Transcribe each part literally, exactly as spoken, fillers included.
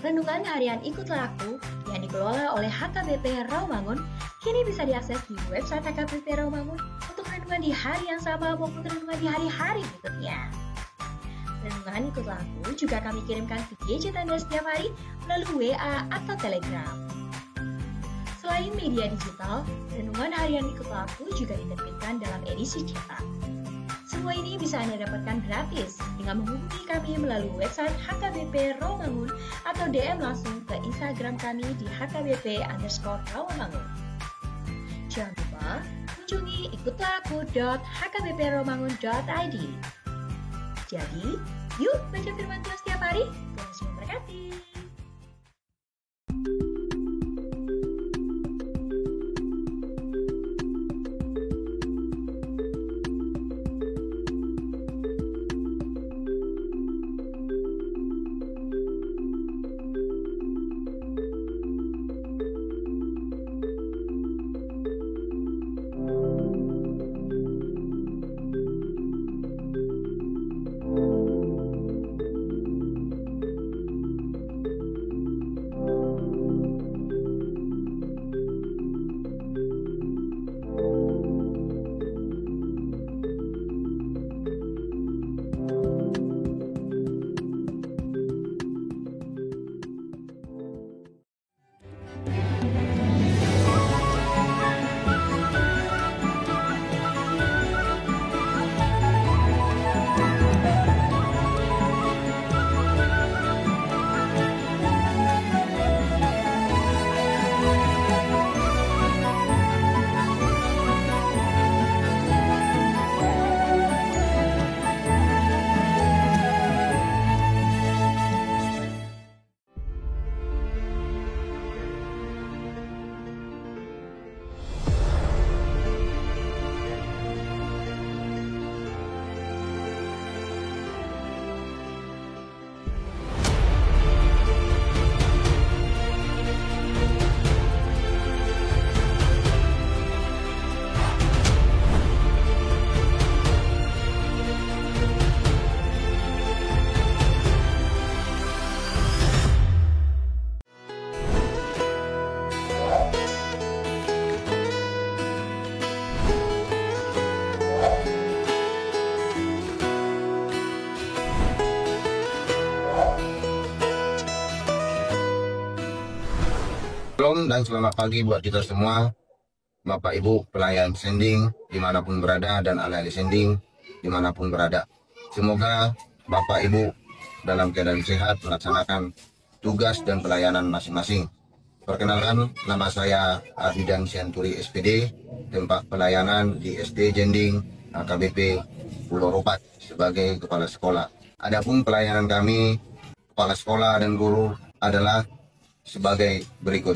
Renungan harian Ikutlah Aku yang dikelola oleh H K B P Rawamangun kini bisa diakses di website H K B P Rawamangun untuk renungan di hari yang sama maupun renungan di hari-hari berikutnya. Renungan Ikutlah Aku juga kami kirimkan ke gadget Anda setiap hari melalui W A atau Telegram. Selain media digital, renungan harian Ikutlah Aku juga diterbitkan dalam edisi cetak. Semua ini bisa Anda dapatkan gratis dengan menghubungi kami melalui website H K B P Rawamangun atau D M langsung ke Instagram kami di H K B P underscore Rawamangun. Jangan lupa kunjungi ikutlah aku dot H K B P rawamangun dot I D. Jadi, yuk baca firman Tuhan setiap hari. Tuhan Yesus memberkati. Shalom dan selamat pagi buat kita semua, Bapak Ibu pelayan sending dimanapun berada dan anak-anak sending dimanapun berada. Semoga Bapak Ibu dalam keadaan sehat melaksanakan tugas dan pelayanan masing-masing. Perkenalkan, nama saya Abidan Sianturi, S P D, tempat pelayanan di S D Jending, H K B P Pulau Ropat, sebagai kepala sekolah. Adapun pelayanan kami, kepala sekolah dan guru, adalah sebagai berikut.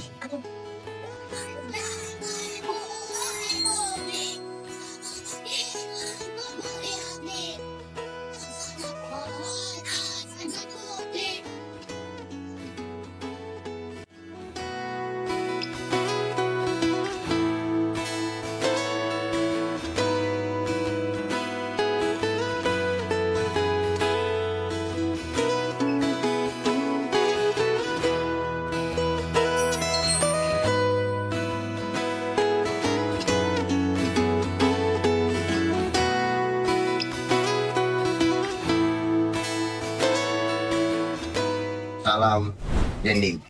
Salam Jending.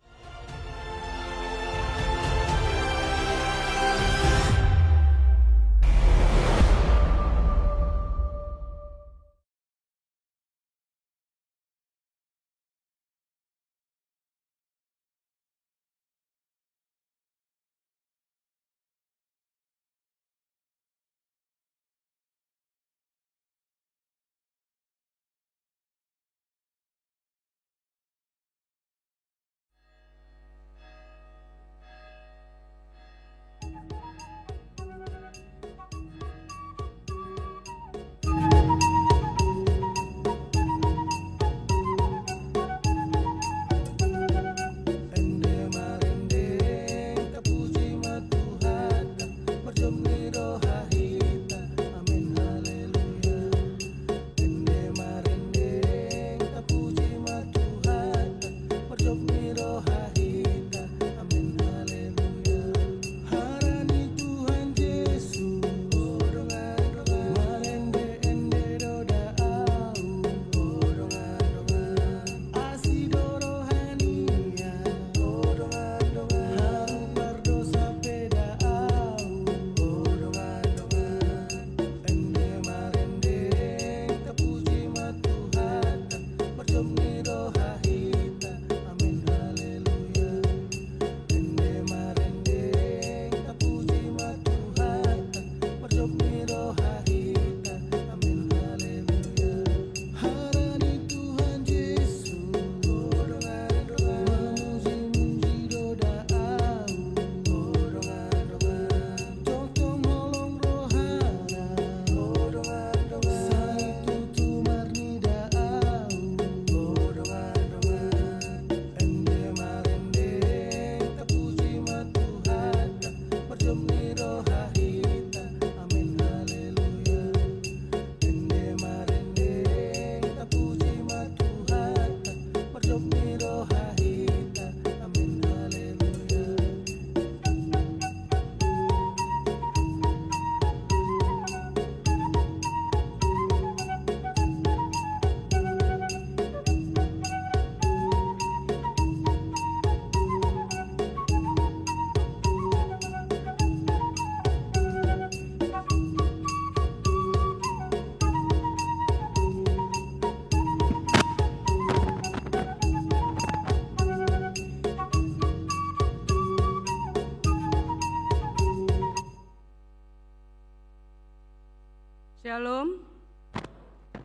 Syalom.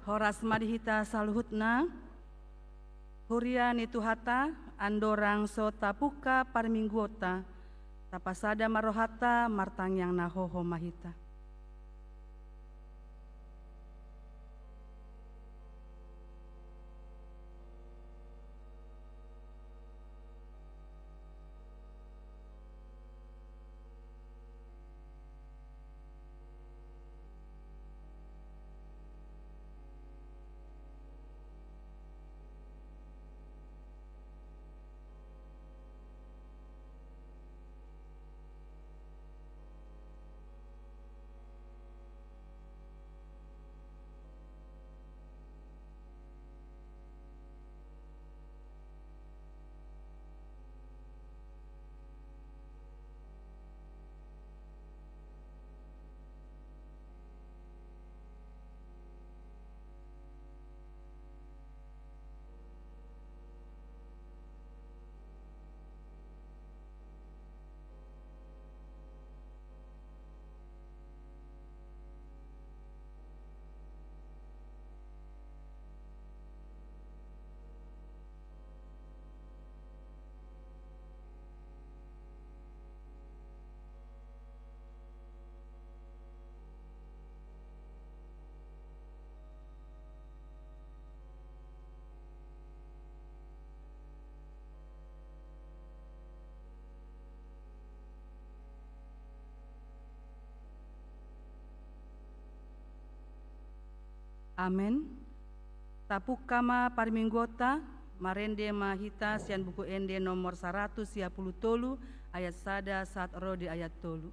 Horas ma di hita saluhutna. Huria ni Tuhanta, andorang so tapungka parmingguonta, tapasada ma rohanta, martangiang na hohom ma hita. Amen. Tapungka ma parmingguonta, marende ma hita sian Buku Ende nomor saratus sia pulu tolu, ayat sada sahat ro di ayat tolu.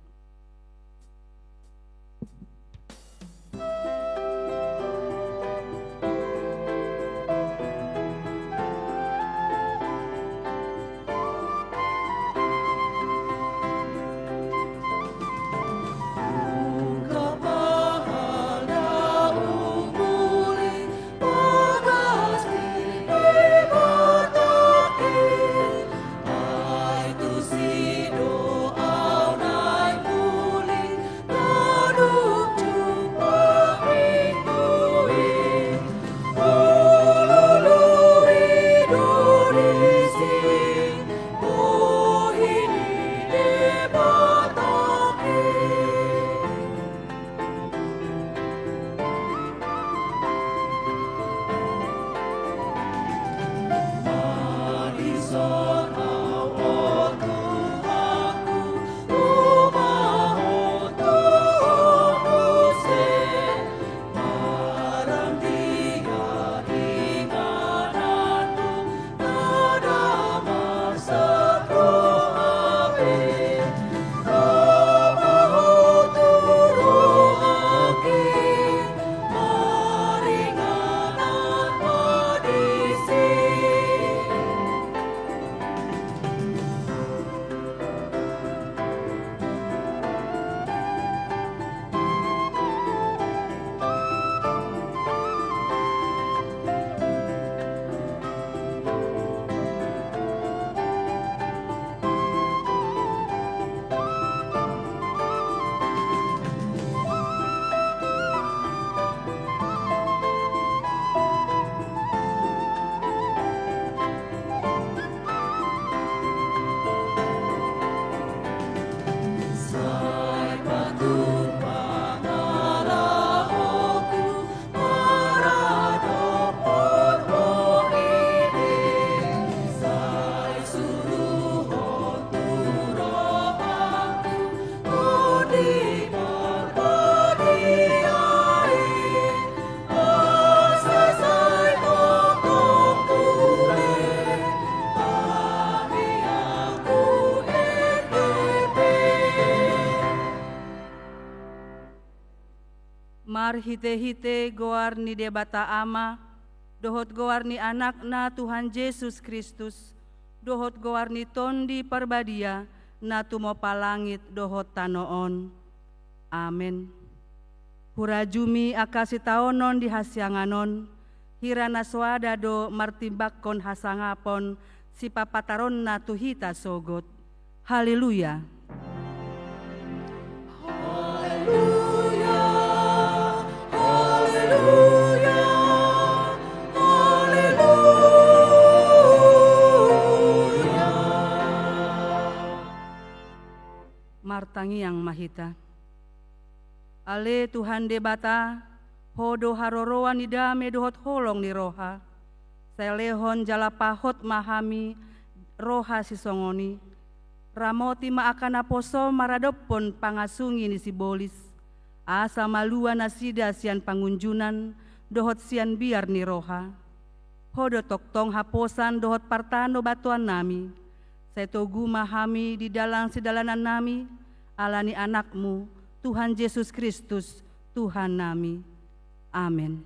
Marhitehite goar ni Debata Ama, dohot goar ni Anakna Tuhan Jesus Kristus, dohot goar ni Tondi Parbadia, na tumompa langit dohot tano on. Amen. Hurajumi angka sitaonon di hasiangan on, hira na soada do martimbangkon hasangapon sipapataronna tu hita sogot. Haleluya. Haleluya. Tangiang ma hita. Ale Tuhan Debata, Ho do haroroan ni dame dohot holong ni roha. Sai lehon jala pahot ma hami roha sisongon i. Ramoti ma angka naposo maradophon pangasungi ni sibolis, asa malua nasida sian pangunjunan dohot sian biar ni roha. Ho do tongtong haposan dohot partanobatoannami. Sai togu ma hami di dalan sidalanannami, ala ni Anakmu, Tuhan Jesus Kristus, Tuhannami. Amen.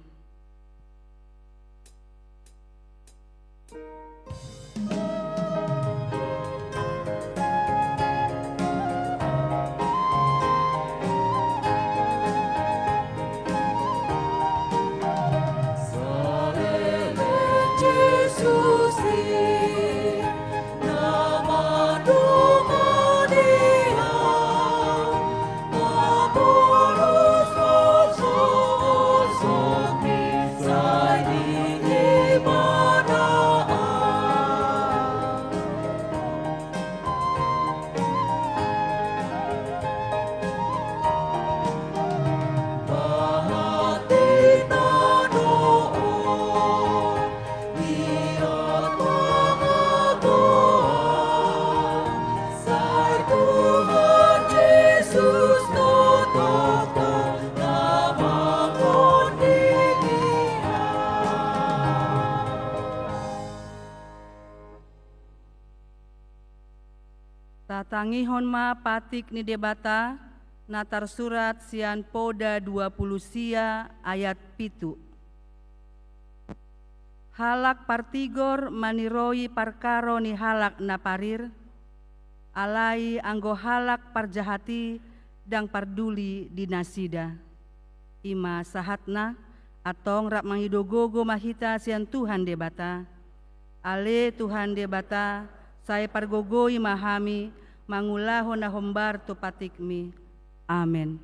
Tatangihon ma patik ni Debata na tarsurat sian Poda dua pulu sia ayat pitu. Halak partigor maniroi parkaro ni halak na parir, alai anggo halak parjahat i ndang parduli di nasida. I ma sahatna, antong rap mangido gogo ma hita sian Tuhan Debata. Ale Tuhan Debata, sai pargogoi ma hami mangulahon na hombar tu patikmi. Amen.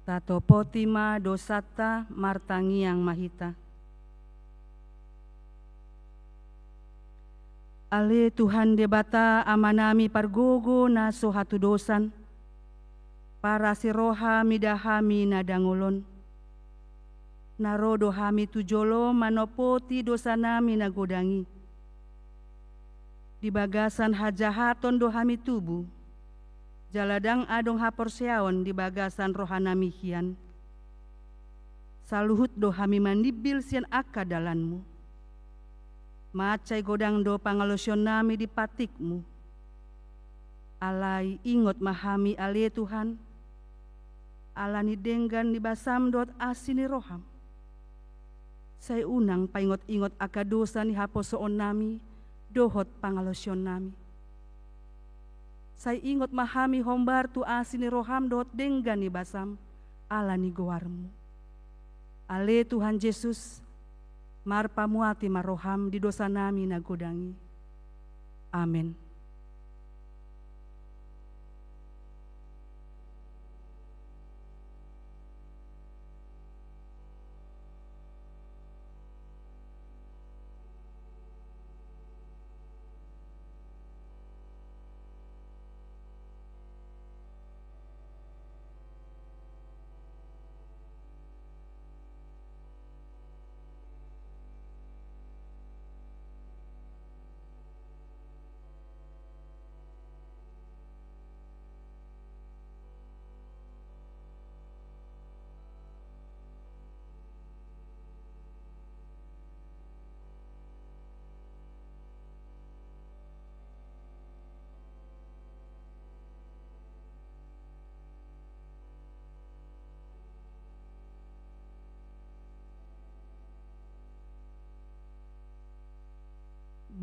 Tatopoti ma dosanta, martangiang ma hita. Ale Tuhan Debata Amanami pargogo na so hatudosan, parasi roha mida hami na dangol on. Na ro do hami tu jolo manopoti dosanami na godang i. Di bagasan hajahaton do hami tubu, jala ndang adong haporseaon di bagasan rohanami hian. Saluhut do hami manimbil sian angka dalanmu. Mansai godang do pangalaosionnami di patikmu. Alai ingot ma hami ale Tuhan, ala ni denggan ni basam dohot asi ni roham. Sai unang paingot-ingot angka dosa ni haposoonnami dohot pangalaosionnami. Sai ingot ma hami hombar tu asi ni roham dohot denggan ni basam ala ni goarmu. Ale Tuhan Jesus, marpamuati ma roham di dosanami na godang i. Amen.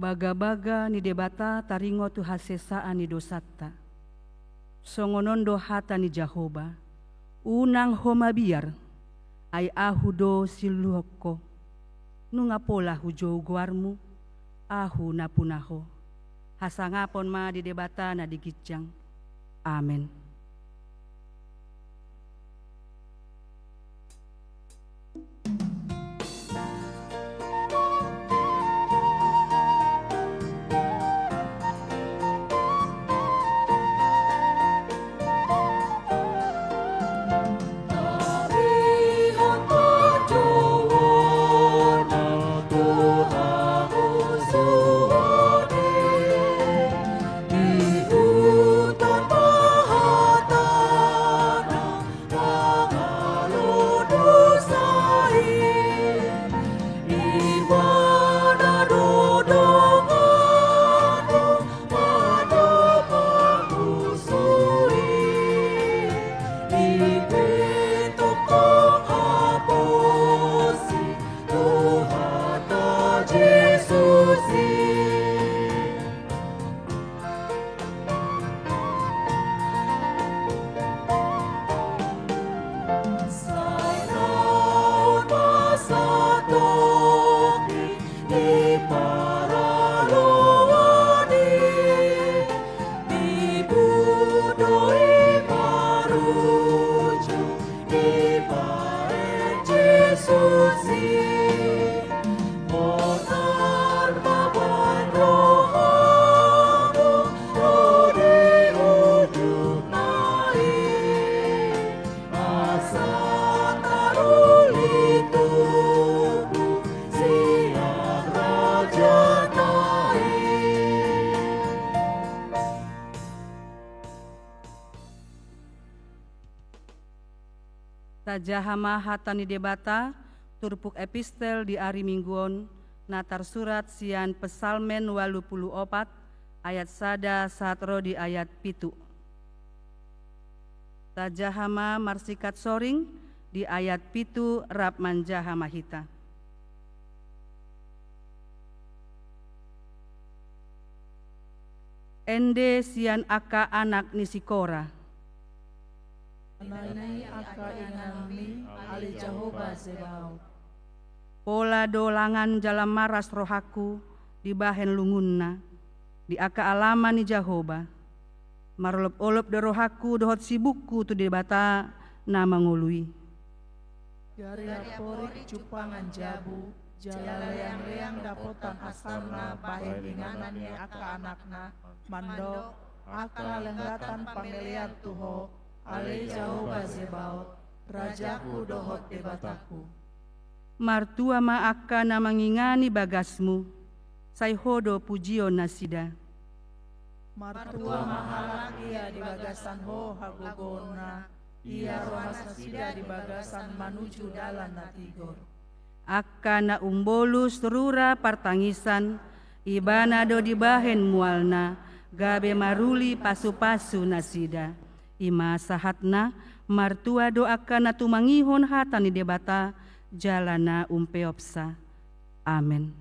Bagabaga ni Debata taringot tu hasesaan ni dosanta. Songon on do hata ni Jahowa: Unang ho mabiar, ai Ahu do siluluhon ho. Nunga pola hujou goarmu, Ahu na puna ho. Hasangapon ma di Debata na di ginjang. Amen. Tajaha ma hata ni Debata, turpuk epistel di ari Minggu on, na tarsurat sian Psalmen ualu pulu opat, ayat sada sahat ro di ayat pitu. Tajaha ma marsikat soring di ayat pitu rap manjaha ma hita. Ende sian angka anak ni si Kora. Nai angka inganmi, ale Jahowa Zebaot. Pola do langan jala maras rohangku dibahen lungunna di angka alaman ni Jahowa. Marolopolop do rohangku dohot sibukku tu Debata na mangolu i. Gari lamporik jumpangan jabu, jala leangleang dapotan asarna bahen inganan ni angka anakna, mandok angka lenggatan pamelean tu Ho, ale Jahowa Zebaot, Rajaku dohot Debatangku. Martua ma angka na mangingani bagasmu, sai Ho do pujion nasida. Martua ma halak ia di bagasan Ho hagogoonna, ia rohas nasida di bagasan manuju dalan na tigor. Angka na umbolus rura partangisan, Ibana do dibahen mualna, gabe maruli pasu-pasu nasida. I ma sahatna, martua do angka na tumangihon hata ni Debata jala na umpeopsa. Amen.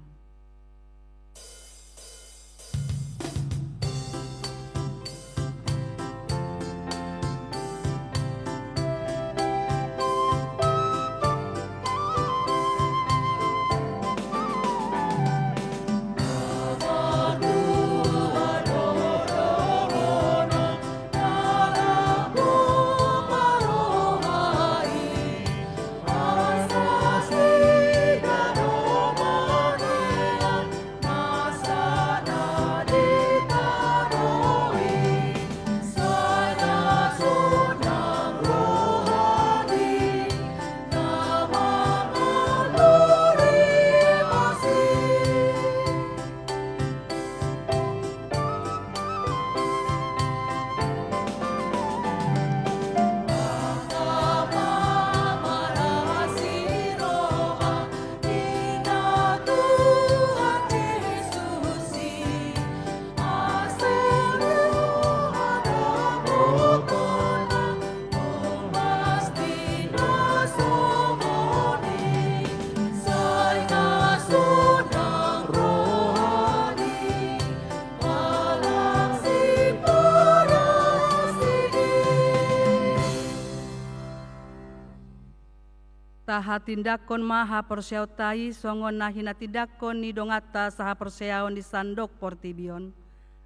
Tahatindangkon ma haporseaonta i songon na hinatindangkon ni donganta sahaporseaon di sandok portibi on.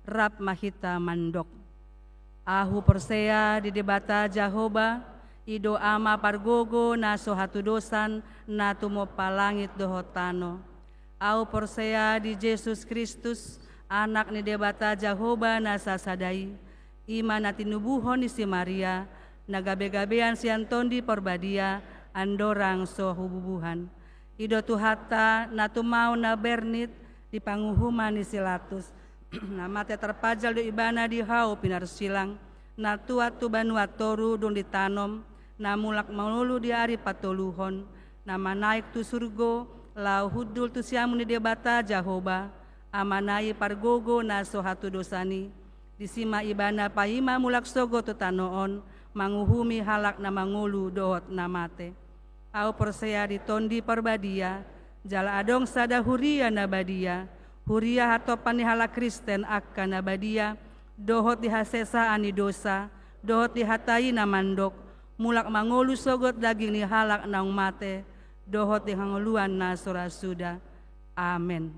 Rap ma hita mandok. Ahu porsea di Debata Jahowa, i do Ama pargogo na so hatudosan, na tumompa langit dohot tano. Ahu porsea di Jesus Kristus, Anak ni Debata Jahowa na sasada i, i ma na tinubuhon ni si Maria, na gabe-gabean sian Tondi Parbadia, andorang so hububuhan. I do Tuhanta na tumaon na bernit di panguhuman ni si Latus, na mate tarpajal do Ibana di hau pinarsilang, na tuat tu banua toru dung ditanom, na mulak mangolu di ari patoluhon, na manaek tu surgo, laho hundul tu siamun ni Debata Jahowa, Amana i pargogo na so hatudosan i. Disi ma Ibana paima mulak sogot tu tano on, manguhumi halak na mangolu dohot na mate. Ahu porsea di Tondi Parbadia, jala adong sada huria na badia, huria hatompa ni halak Kristen angka na badia, dohot di hasesaan ni dosa, dohot di hata i na mandok, mulak mangolu sogot daging ni halak naung mate, dohot di hangoluan na so ra suda. Amen.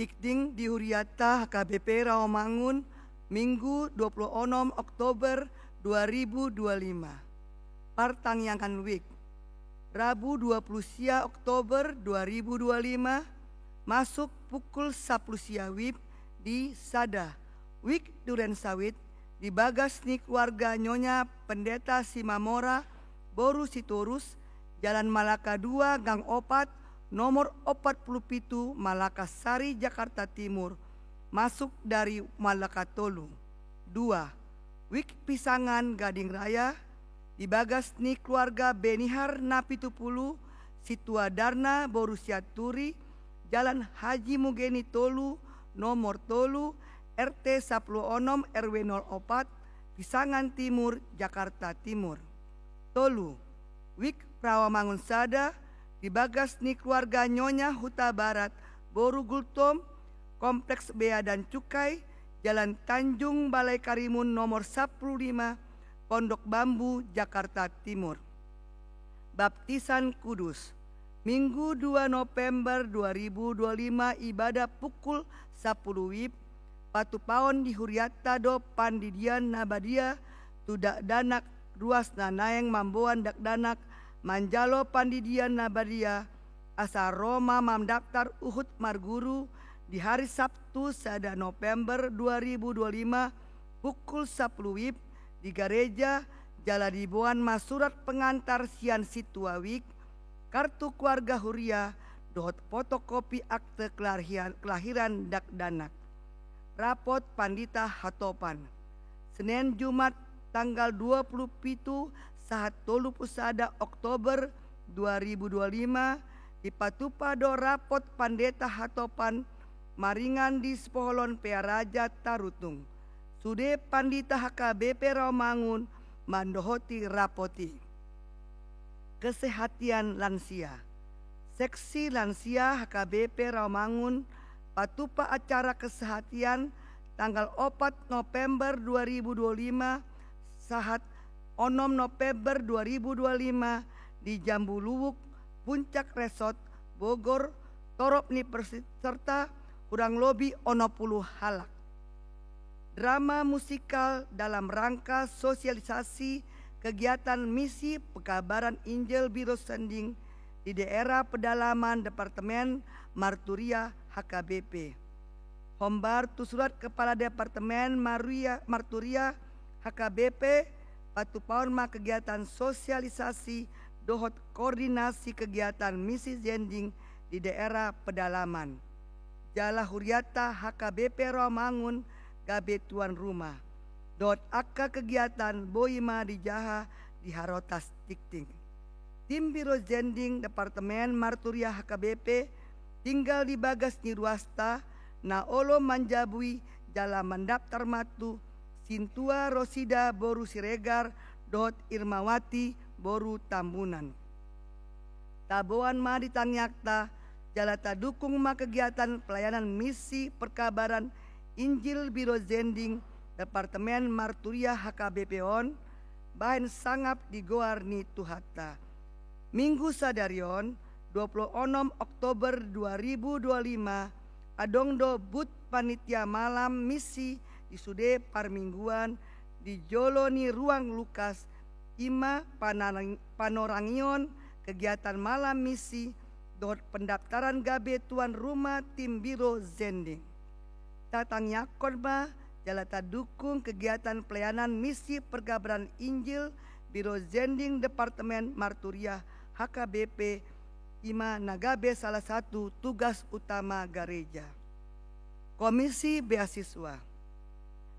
Dikting di huriata H K B P Rawamangun, Minggu dua puluh enam Oktober dua ribu dua lima. Partangiangan wijk. Rabu dua puluh sia Oktober dua ribu dua lima, masuk pukul sapuluh sia wib di sada, wijk duren sawit, di bagas ni keluarga Nyonya Pendeta Simamora boru Sitorus, Jalan Malaka dua, Gang opat, nomor opat puluh pitu, Malaka Sari, Jakarta Timur, masuk dari Malaka tolu. Dua, wijk pisangan Gading Raya, di bagas ni keluarga Benihar na pitu pulu, Situa Darna boru Sianturi, Jalan Haji Mugeni tolu, nomor tolu, R T sapuluh onom, R W nol opat, Pisangan Timur, Jakarta Timur. Tolu, wijk Rawamangun sada, di bagas ni keluarga Nyonya Hutabarat boru Gultom, Kompleks Bea dan Cukai, Jalan Tanjung, Balai Karimun nomor sapuluh lima, Pondok Bambu, Jakarta Timur. Baptisan Kudus. Minggu dua November dua ribu dua lima, ibadah pukul sapuluh wib, patupaon di huriata do pandidian na badia tu dakdanak ruas na naeng mamboan dakdanak manjalo pandidian na badia, asa ro ma mandaptar uhut marguru di hari Sabtu sada November dua ribu dua lima, pukul sapuluh wib, di gareja, jala diboan ma surat pengantar sian sintua wijk, kartu keluarga huria, dohot fotokopi akte kelahian-, kelahiran dakdanak. Rapot pandita hatopan. Senen Jumat tanggal dua puluh pitu sahat tolu puluh sada Oktober dua ribu dua lima, dipatupa do rapot pandita hatopan maringan di Sipoholon Pearaja Tarutung. Sude pandita H K B P Rawamangun mandohoti rapot i. Kesehatian lansia. Seksi lansia H K B P Rawamangun patupa acara kesehatian tanggal opat November dua ribu dua lima sahat onom November dua ribu dua lima di Jambu Luwuk, Puncak Resort, Bogor, torop ni peserta hurang lobi onom pulu halak. Drama musikal dalam rangka sosialisasi kegiatan misi pekabaran Injil Biro Sending di daerah pedalaman Departemen Marturia H K B P. Hombar tu surat Kepala Departemen Maria-, Marturia H K B P, patupaon ma kegiatan sosialisasi dohot koordinasi kegiatan misi sending di daerah pedalaman. Jala huriata H K B P Rawamangun gabe tuan rumah. Dohot angka kegiatan boi ma dijaha di harotas tingting. Tim Biro Sending Departemen Marturia H K B P tinggal di bagas ni ruasta na olo manjabui jala mandaptar ma tu sintua Rosida boru Siregar dohot Irmawati boru Tambunan. Taboan ma di tangiangta, jala tadukung ma kegiatan pelayanan misi perkabaran Injil Biro Sending Departemen Marturia H K B P on, bahen sangap di goar ni Tuhanta. Minggu sadari on, dua puluh onom Oktober dua ribu dua lima, adong do but panitia malam misi di sude parmingguan di jolo ni ruang Lukas, i ma panarang-, panorangion kegiatan malam misi dohot pendaftaran gabe tuan rumah tim Biro Sending. Tatangiangkon ma jala tadukung kegiatan pelayanan misi perkabaran Injil Biro Sending Departemen Marturia H K B P, i ma na gabe salah satu tugas utama gareja. Komisi Beasiswa.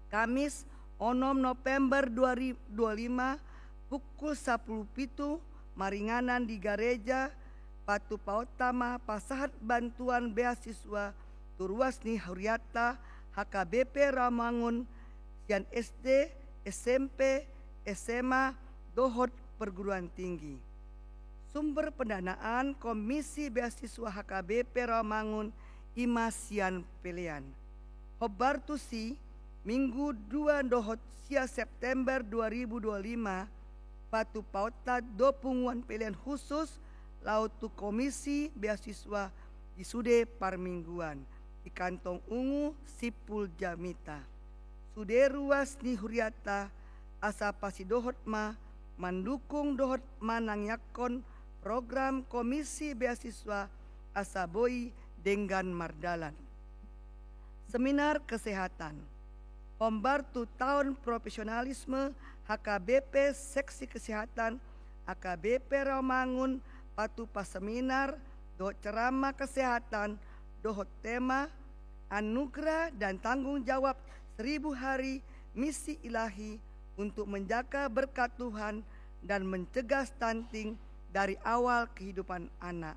Kamis, onom November dua ribu dua lima, pukul sapuluh pitu, maringanan di gareja, patupaonta ma pasahat bantuan beasiswa tu ruas ni huriata H K B P Rawamangun, sian S D, S M P, S M A, dohot perguruan tinggi. Sumber pendanaan Komisi Beasiswa H K B P Rawamangun i ma sian pelean. Hombar tusi, Minggu dua dohot sia September dua ribu dua lima, patupaonta do punguan pelean khusus laho tu Komisi Beasiswa di sude parmingguan. di Kantong Ungu Simpul Jamita. Sude ruas ni hurianta asa pasidohot ma mandukung dohot manangiangkon program Komisi Beasiswa asa boi denggan mardalan. Seminar kesehatan. Hombar tu taon profesionalisme H K B P Seksi Kesehatan H K B P Rawamangun patupa seminar dohot ceramah kesehatan dohot tema Anugerah dan Tanggung Jawab Seribu Hari Misi Ilahi untuk menjaga berkat Tuhan dan mencegah stunting dari awal kehidupan anak.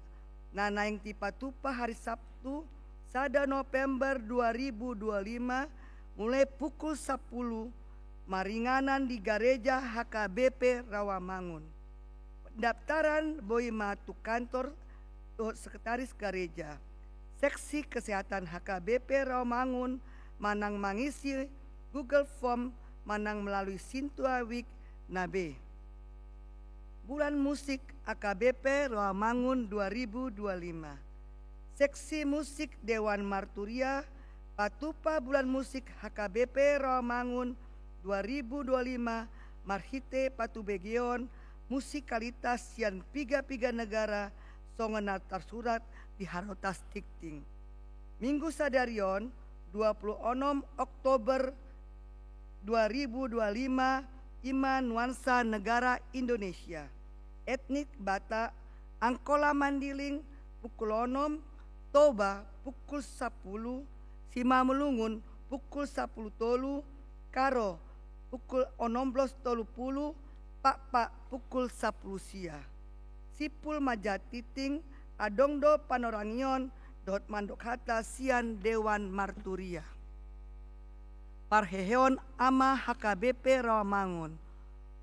Na naeng dipatupa hari Sabtu, sada November dua ribu dua lima, mulai pukul sapuluh, maringanan di Gareja H K B P Rawamangun. Pendaftaran boi ma tu kantor dohot sekretaris gareja. Seksi Kesehatan H K B P Rawamangun manang mangisi Google Form manang melalui Sintua Week na be. Bulan Musik H K B P Rawamangun dua ribu dua lima. Seksi Musik Dewan Marturia patupa Bulan Musik H K B P Rawamangun dua ribu dua lima marhite patubegeon musikalitas sian piga-piga negara songon na tarsurat di Harotas Tingting. Minggu sadari on, dua puluh onom Oktober dua ribu dua lima, i ma nuansa negara Indonesia. Etnik Batak, Angkola Mandiling, pukul onom, Toba, pukul sapuluh, Simalungun, pukul sapuluh tolu, Karo, pukul onom belas tolu puluh, Pakpak, pukul sapuluh sia. Simpul Manjahit Tingting, adong do panorangion dohot mandok hata sian Dewan Marturia. Parheheon Ama H K B P Rawamangun.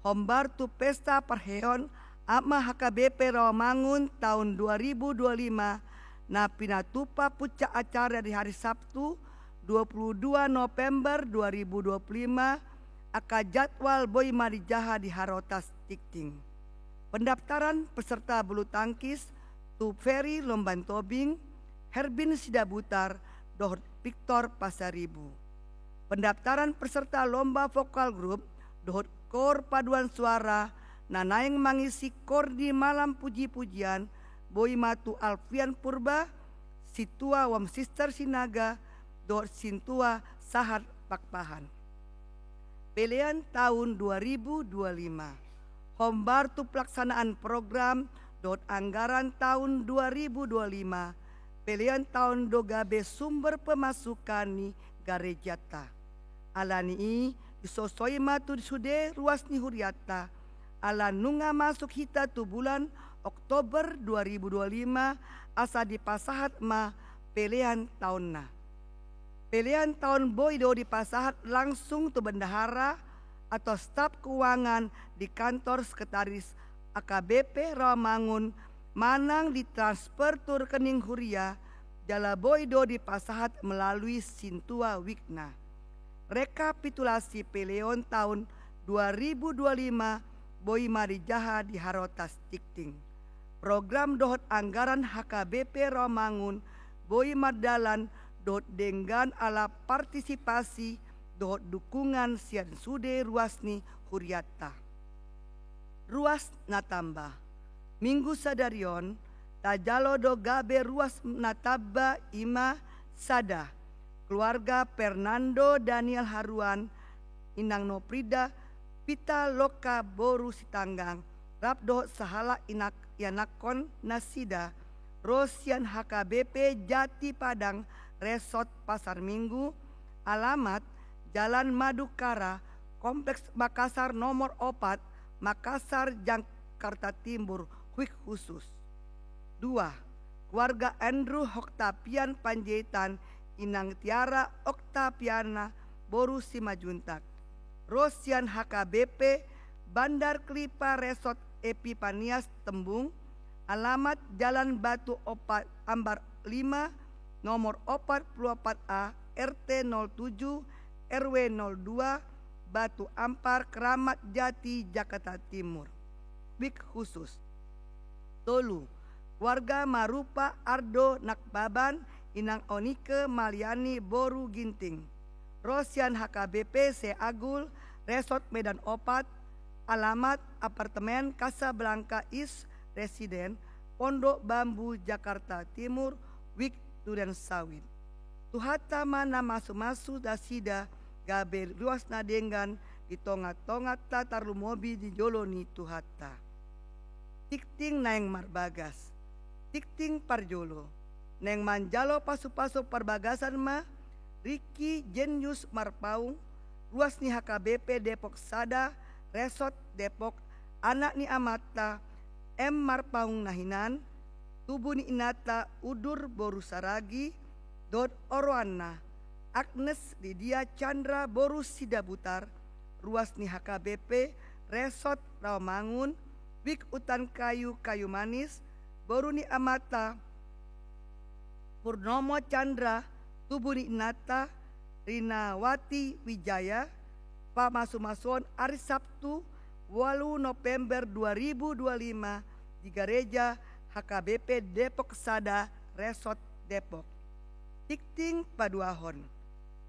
Hombar tu pesta parheheon Ama H K B P Rawamangun taon dua ribu dua lima, na pinatupa puncak acara di hari Sabtu, dua puluh dua November dua ribu dua puluh lima, angka jadwal boi ma dijaha di Harotas Tingting. Pendaftaran peserta bulu tangkis tu Ferry Lomban Tobing, Herbin Sidabutar, dohot Victor Pasaribu. Pendaftaran peserta lomba vokal grup dohot kor paduan suara na naeng mangisi kor di malam puji-pujian boi ma tu Alfian Purba, Sintua Womsister Sinaga, dohot Sintua Sahat Pakpahan. Pelean taon dua ribu dua lima. Hombar tu pelaksanaan program dohot anggaran taon dua ribu dua lima, pelean taon do gabe sumber pemasukan ni garejanta. Ala ni i, disosoi ma tu sude ruas ni hurianta, ala nunga masuk hita tu bulan Oktober dua ribu dua lima, asa dipasahat ma pelean taonna. Pelean taon boi do dipasahat langsung tu bendahara atau staf keuangan di kantor sekretaris H K B P Rawamangun, manang ditransfer tu rekening huria, jala boi do dipasahat melalui Sintua Week na. Rekapitulasi pelean taon dua ribu dua lima boi ma dijaha di Harotas Tingting. Program dohot anggaran H K B P Rawamangun boi mardalan dohot denggan ala partisipasi dohot dukungan sian sude ruas ni hurianta. Ruas na tamba. Minggu sadari on, tajalo do gabe ruas na tamba, i ma sada, keluarga Fernando Daniel Haruan, Inang Nofrida Pitaloka boru Sitanggang, rap dohot sahalak inak-, ianakkon nasida, ro sian H K B P Jati Padang, Resort Pasar Minggu, alamat Jalan Madukara, Kompleks Makassar nomor opat, Makassar, Jakarta Timur, Huik Khusus. Dua, keluarga Andrew Octavian Panjaitan, Inang Tiara Octaviana boru Simanjuntak, ro sian H K B P Bandar Kelipah Resort Epipanias Tembung, alamat Jalan Batu Opat Ambar lima, nomor opat puluh opat A, R T nol tujuh, R W nol dua, Batu Ampar, Keramat Jati, Jakarta Timur. Huik Khusus. Tolu, keluarga Marupa Ardo Nakbaban, Inang Onike Maliani boru Ginting, ro sian H K B P Se Agul, Resort Medan Opat, alamat apartemen Casablanca East Residence, Pondok Bambu, Jakarta Timur, Wijk Durensawit. Tuhanta ma na mamasu-masu nasida gabe ruas na denggan di tonga-tonganta, tarlumobi di jolo ni Tuhanta. Tingting naeng marbagas. Tingting parjolo. Naeng manjalo pasu-pasu parbagason ma Ricky Jenius Marpaung, ruas ni H K B P Depok Sada, Resort Depok, anak ni amanta M Marpaung na hinan, tubu ni inanta Udur boru Saragi, dohot oroanna Agnes Lydia Chandra boru Sidabutar, ruas ni H K B P Resort Rawamangun, Wijk Utan Kayu, Kayu Manis, boru ni amanta Purnomo Chandra, tubu ni inanta Rinawati Wijaya, pamasu-masuon ari Sabtu, ualu November dua ribu dua lima, di Gareja H K B P Depok Sada, Resort Depok. Tingting paduahon.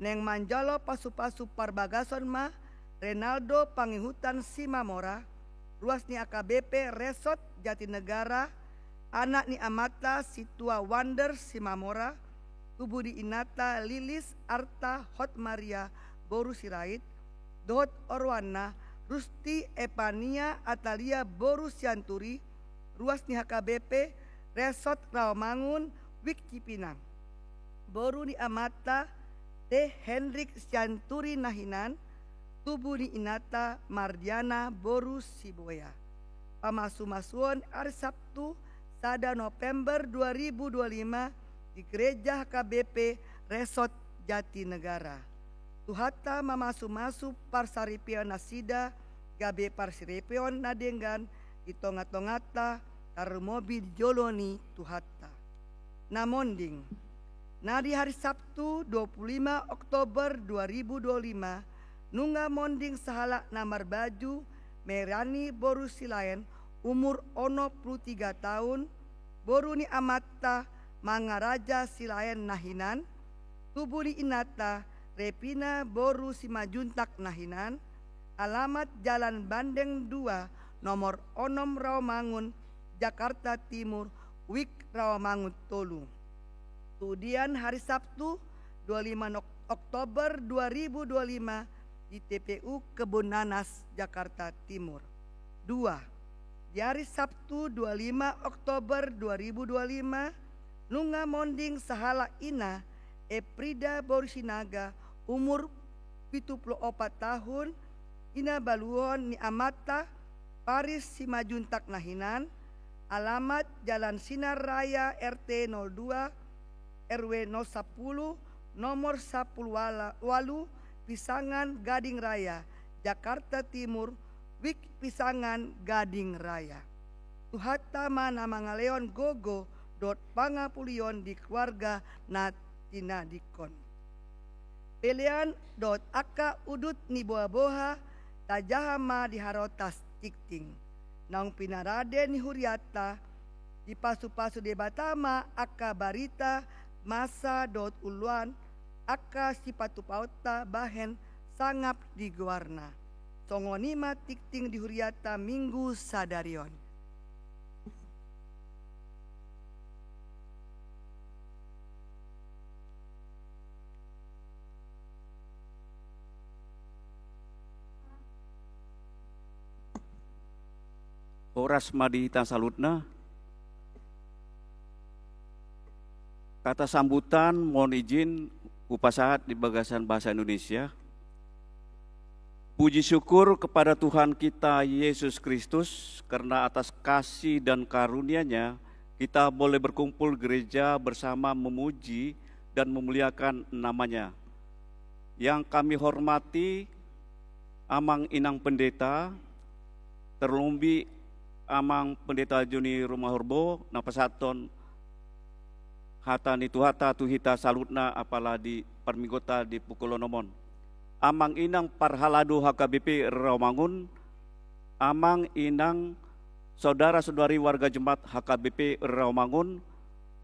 Naeng manjalo pasu-pasu parbagason ma Renaldo Pangihutan Simamora, ruas ni H K B P Resort Jatinegara, anak ni amanta Situa Wander Simamora, tubu ni inanta Lilis Arta Hotmaria boru Sirait, dohot oroanna Rusti Epania Atalia boru Sianturi, ruas ni H K B P Resort Rawamangun, Wijk Cipinang. Boru ni amanta T Hendrik Sianturi na hinan, tubu ni inanta Mardiana boru Siboya. Pamasu-masuon ari Sabtu, sada November dua ribu dua lima, di Gareja H K B P Resort Jatinegara. Tuhanta mamasu-masu parsaripeon nasida gabe parsaripeon na denggan di tonga-tonganta, tarlumobi di jolo ni Tuhanta. Na monding. Na di hari Sabtu, dua puluh lima Oktober dua ribu dua lima, nunga monding sahalak na marbaju Merani boru Silaen, umur onom puluh tiga taon, boru ni amanta Mangaraja Silaen na hinan, tubu ni inanta Repina boru Simanjuntak na hinan, alamat Jalan Bandeng dua, nomor onom, Rawamangun, Jakarta Timur, Wijk Rawamangun tolu. Tudian hari Sabtu, dua lima Nok-, Oktober dua ribu dua lima, di T P U Kebun Nanas, Jakarta Timur. Dua. Di hari Sabtu, dua lima Oktober dua ribu dua lima, nunga monding sahalak ina, Eprida boru Sinaga, umur pitu puluh opat taon, ina baluhon ni amanta Paris Simanjuntak na hinan, alamat Jalan Sinar Raya, R T nol dua, R W nol sapuluh, nomor sapuluh wala-, walu, Pisangan, Gading Raya, Jakarta Timur, Wijk Pisangan, Gading Raya. Tuhanta ma na mangalehon gogo dohot pangapulion di keluarga na tinadingkon. Pelean dohot angka udut ni boha-boha tajaha ma di harotas tingting. Naung pinarade ni hurianta, dipasu-pasu Debata ma angka barita, masa dohot uluan, angka sipatupaonta bahen sangap di goarna. Songon i ma tingting di hurianta Minggu sadari on. Horas ma di hita saluhutna. Kata sambutan, mohon izin hupasahat di bagasan bahasa Indonesia. Puji syukur kepada Tuhan kita Yesus Kristus, karena atas kasih dan karunia-Nya, kita boleh berkumpul gereja bersama memuji dan memuliakan nama-Nya. Yang kami hormati Amang Inang Pendeta, terlebih Amang Pendeta Joni Rumahorbo, na pasahathon hata ni Tuhanta tu hita saluhutna, apala di parmingguonta di pukul onom on. Amang Inang Parhalado H K B P Rawamangun, Amang Inang, saudara-saudari warga jemaat H K B P Rawamangun,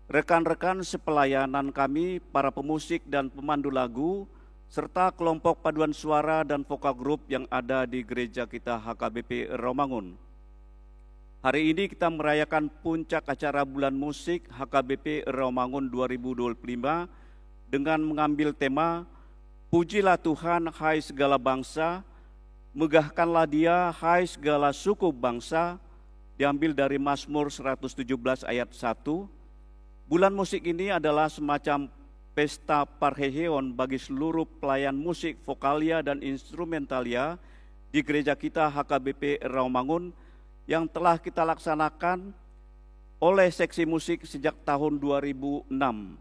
rekan-rekan sepelayanan kami, para pemusik dan pemandu lagu, serta kelompok paduan suara dan vokal grup yang ada di gereja kita H K B P Rawamangun. Hari ini kita merayakan puncak acara Bulan Musik H K B P Rawamangun dua ribu dua puluh lima dengan mengambil tema Pujilah Tuhan, hai segala bangsa, megahkanlah Dia, hai segala suku bangsa, diambil dari Mazmur seratus tujuh belas ayat satu. Bulan musik ini adalah semacam pesta parheheon bagi seluruh pelayan musik vokalia dan instrumentalia di gereja kita H K B P Rawamangun yang telah kita laksanakan oleh seksi musik sejak tahun dua ribu enam.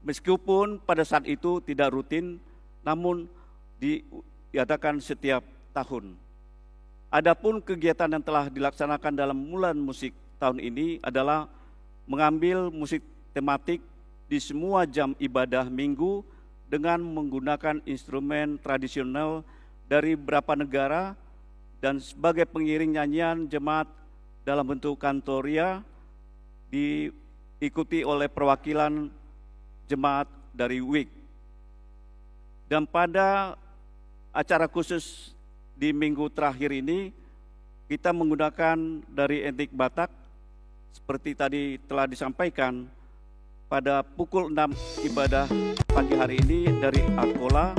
Meskipun pada saat itu tidak rutin, namun di-, diadakan setiap tahun. Adapun kegiatan yang telah dilaksanakan dalam bulan musik tahun ini adalah mengambil musik tematik di semua jam ibadah Minggu dengan menggunakan instrumen tradisional dari beberapa negara dan sebagai pengiring nyanyian jemaat dalam bentuk kantoria diikuti oleh perwakilan jemaat dari wik. Dan pada acara khusus di minggu terakhir ini, kita menggunakan dari etnik Batak, seperti tadi telah disampaikan, pada pukul enam ibadah pagi hari ini dari Akola,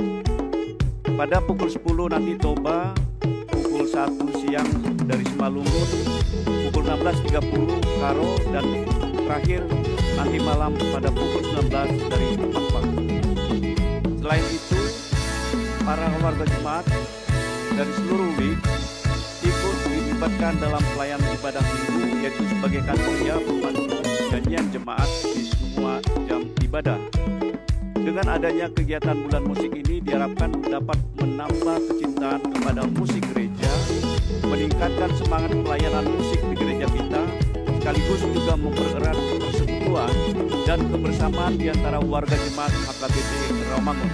pada pukul sepuluh nanti Toba, pukul satu siang dari Simalungun, pukul enam belas tiga puluh Karo, dan terakhir nanti malam pada pukul sembilan belas dari Pakpak. Selain itu, para warga jemaat dari seluruh wik ikut dilibatkan dalam pelayanan ibadah minggu, yaitu sebagai kantoria, pemandu nyanyian jemaat di semua jam ibadah. Dengan adanya kegiatan bulan musik ini diharapkan dapat menambah kecintaan kepada musik gereja, meningkatkan semangat pelayanan musik di gereja kita, sekaligus juga mempererat persekutuan dan kebersamaan di antara warga jemaat H K B P Rawamangun.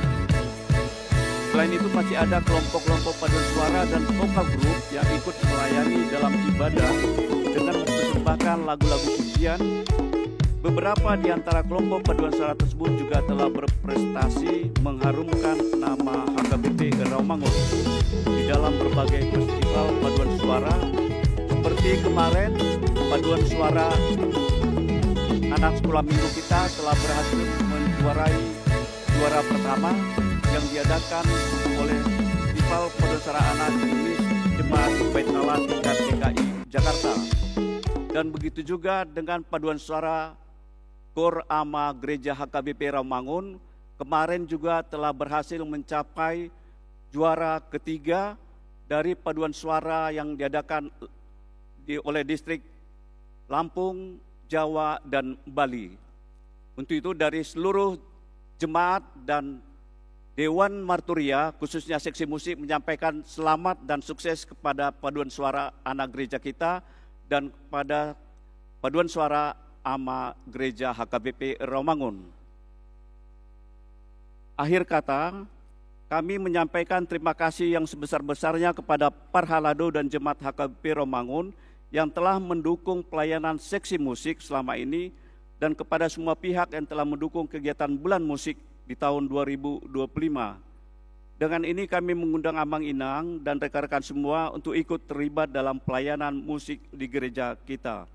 Selain itu, masih ada kelompok-kelompok paduan suara dan vokal grup yang ikut melayani dalam ibadah dengan mempersembahkan lagu-lagu pujian. Beberapa di antara kelompok paduan suara tersebut juga telah berprestasi mengharumkan nama H K B P Rawamangun di dalam berbagai festival paduan suara. Seperti kemarin, paduan suara anak sekolah minggu kita telah berhasil menjuarai juara pertama yang diadakan oleh Festival Paduan Suara Anak Indonesia Jemaat Bait Allah tingkat D K I Jakarta. Dan begitu juga dengan paduan suara Kor Ama Gereja H K B P Rawamangun kemarin juga telah berhasil mencapai juara ketiga dari paduan suara yang diadakan di, oleh distrik Lampung, Jawa, dan Bali. Untuk itu, dari seluruh jemaat dan Dewan Marturia, khususnya seksi musik, menyampaikan selamat dan sukses kepada paduan suara anak gereja kita dan kepada paduan suara ama gereja H K B P Rawamangun. Akhir kata, kami menyampaikan terima kasih yang sebesar-besarnya kepada Parhalado dan Jemaat H K B P Rawamangun yang telah mendukung pelayanan seksi musik selama ini dan kepada semua pihak yang telah mendukung kegiatan bulan musik di tahun dua ribu dua puluh lima. Dengan ini kami mengundang Amang Inang dan rekan-rekan semua untuk ikut terlibat dalam pelayanan musik di gereja kita.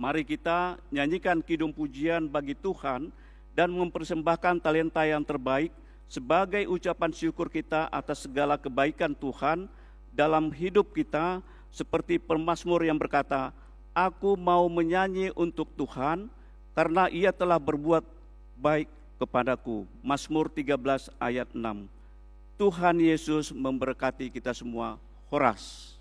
Mari kita nyanyikan kidung pujian bagi Tuhan dan mempersembahkan talenta yang terbaik sebagai ucapan syukur kita atas segala kebaikan Tuhan dalam hidup kita, seperti pemazmur yang berkata, "Aku mau menyanyi untuk Tuhan, karena Ia telah berbuat baik kepadaku." Mazmur tiga belas ayat enam. Tuhan Yesus memberkati kita semua. Horas.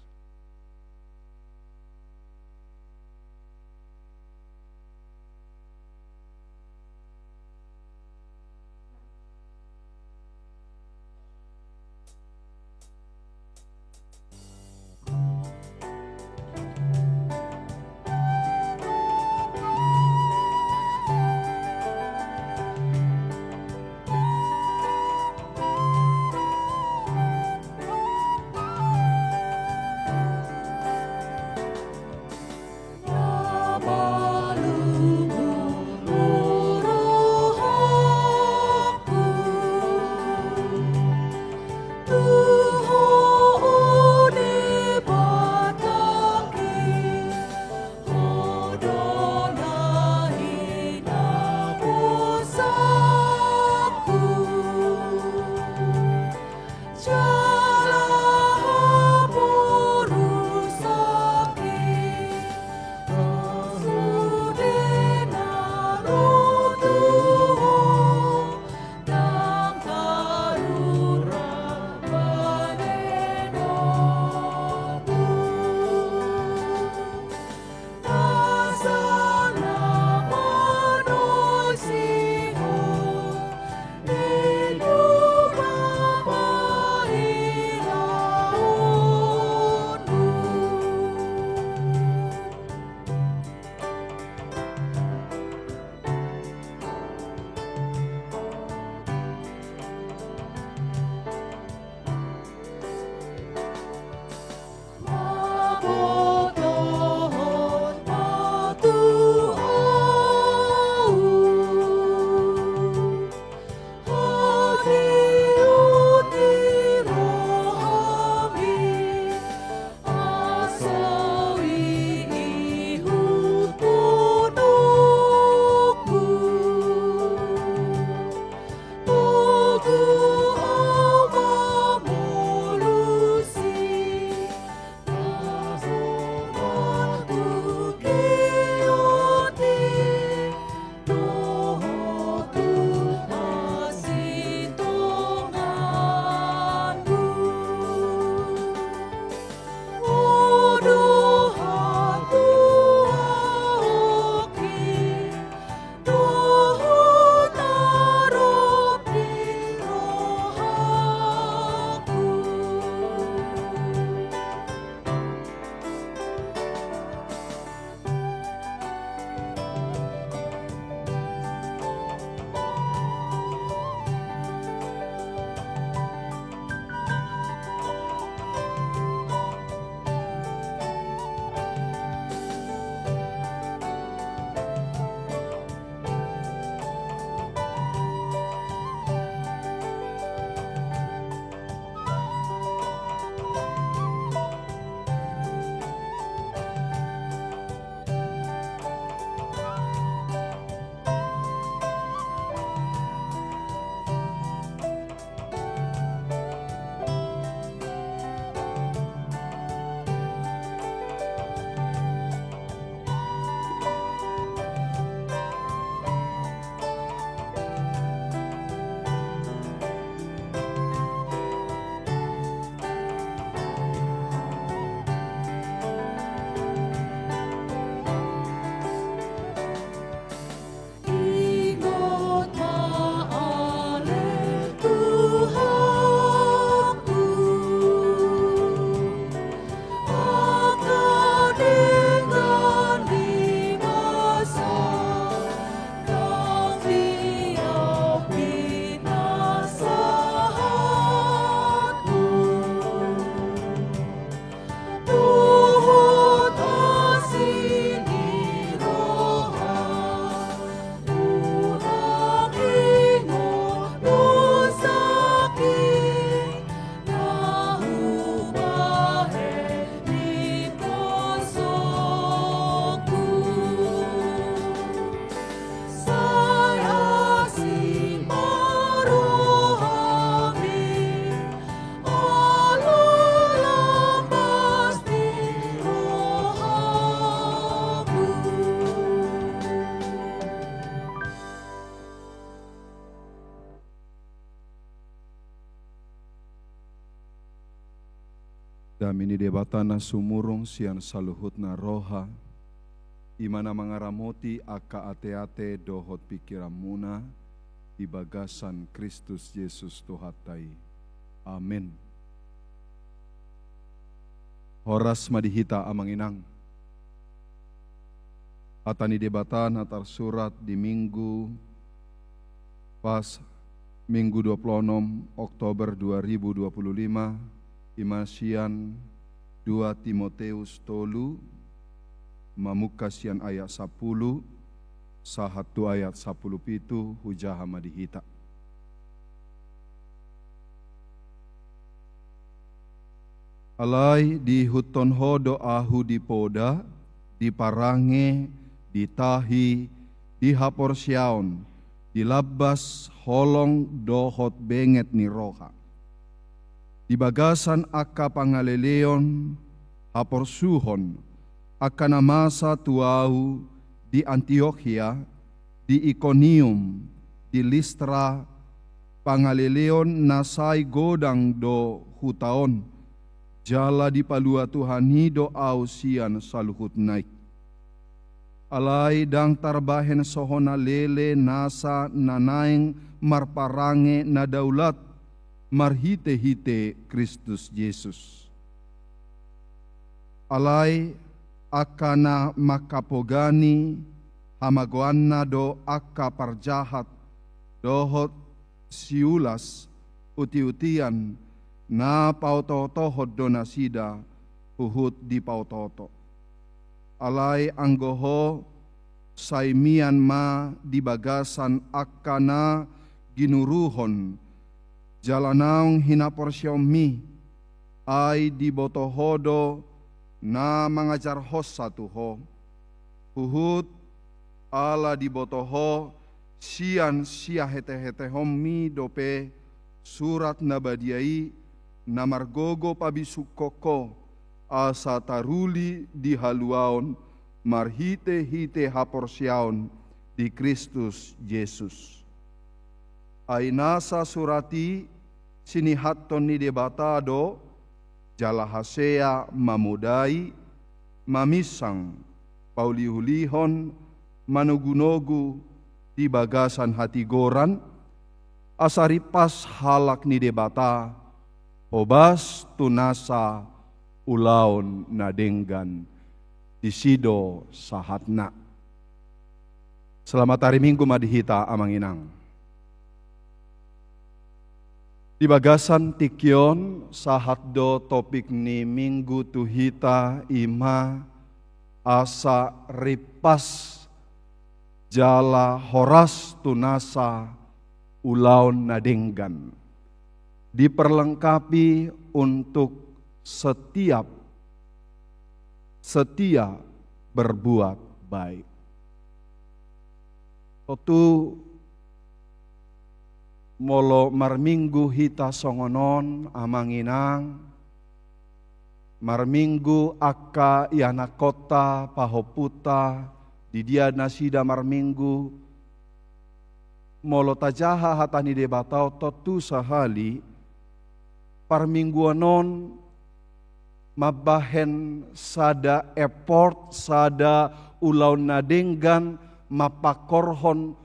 Dame ni Debata na sumurung sian saluhutna roha, i ma na mangaramoti angka ateate dohot pingkiranmuna di bagasan Kristus Jesus Tuhanta i. Amen. Horas ma di hita amang inang. Hata ni Debata na tarsurat di Minggu pas Minggu dua puluh enam Oktober dua ribu dua puluh lima, i ma sian dua Timoteus tolu, mamungka sian ayat sapuluh sahat tu ayat sapuluh pitu, hujaha ma di hita. Alai diihuthon ho do ahu di poda, di parange, di tahi, di haporseaon, di lambas, holong dohot benget ni roha. Di bagasan angka pangaleleon, haporsuhon, angka na masa tu ahu di Antiokia, di Ikonium, di Listra, pangaleleon na sai godang do huta on, jala dipalua Tuhan i do ahu sian saluhutna i. Alai ndang tarbahen sohona lele nasa na naeng marparange na daulat marhitehite Kristus Jesus. Alai angka na mangkapogani hamagoanna do angka parjahat dohot siulas utiutian, na paotootohon do nasida huhut dipaotooto. Alai anggo ho, sai mian ma di bagasan angka na ginuruhon jala naung hinaporseaonmi, ai diboto ho do na mangajarhonsa tu ho. Huhut ala diboto ho sian siahetehetehonmi dope Surat Na Badia i, na margogo pabisukkon ho, asa taruli di haluaon marhitehite haporseaon di Kristus Jesus. Ai nasa surat i sinihathon ni Debata do, jala hasea mamodai, maminsang, pauliulihon, manogunogu di bagasan hatigoran, asa rimpas halak ni Debata, hobas tu nasa ulaon na denggan. Disi do sahatna. Selamat ari Minggu ma di hita amang inang. Di bagasan tingki on, sahat do topik ni Minggu tu hita, i ma asa rimpas jala horas tu nasa ulaon na denggan. Diperlengkapi untuk setiap setia berbuat baik. Tontu molo marminggu hita songon on, amang inang, marminggu angka ianakkonta, pahompunta, di dia nasida marminggu, molo tajaha hata ni Debata on, tontu sahali parmingguan on mambahen sada effort, sada ulaon na denggan, mampangkorhon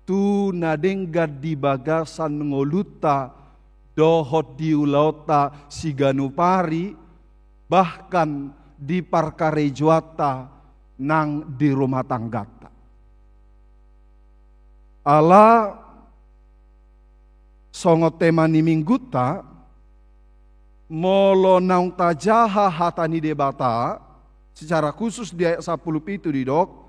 tu na denggan di bagasan ngolunta dohot di ulaonta siganup ari, bahkan di parkarejoanta nang di rumah tangganta. Ala songon tema ni minggunta, molo naung tajaha hata ni Debata, secara khusus di ayat sapuluh pitu didok,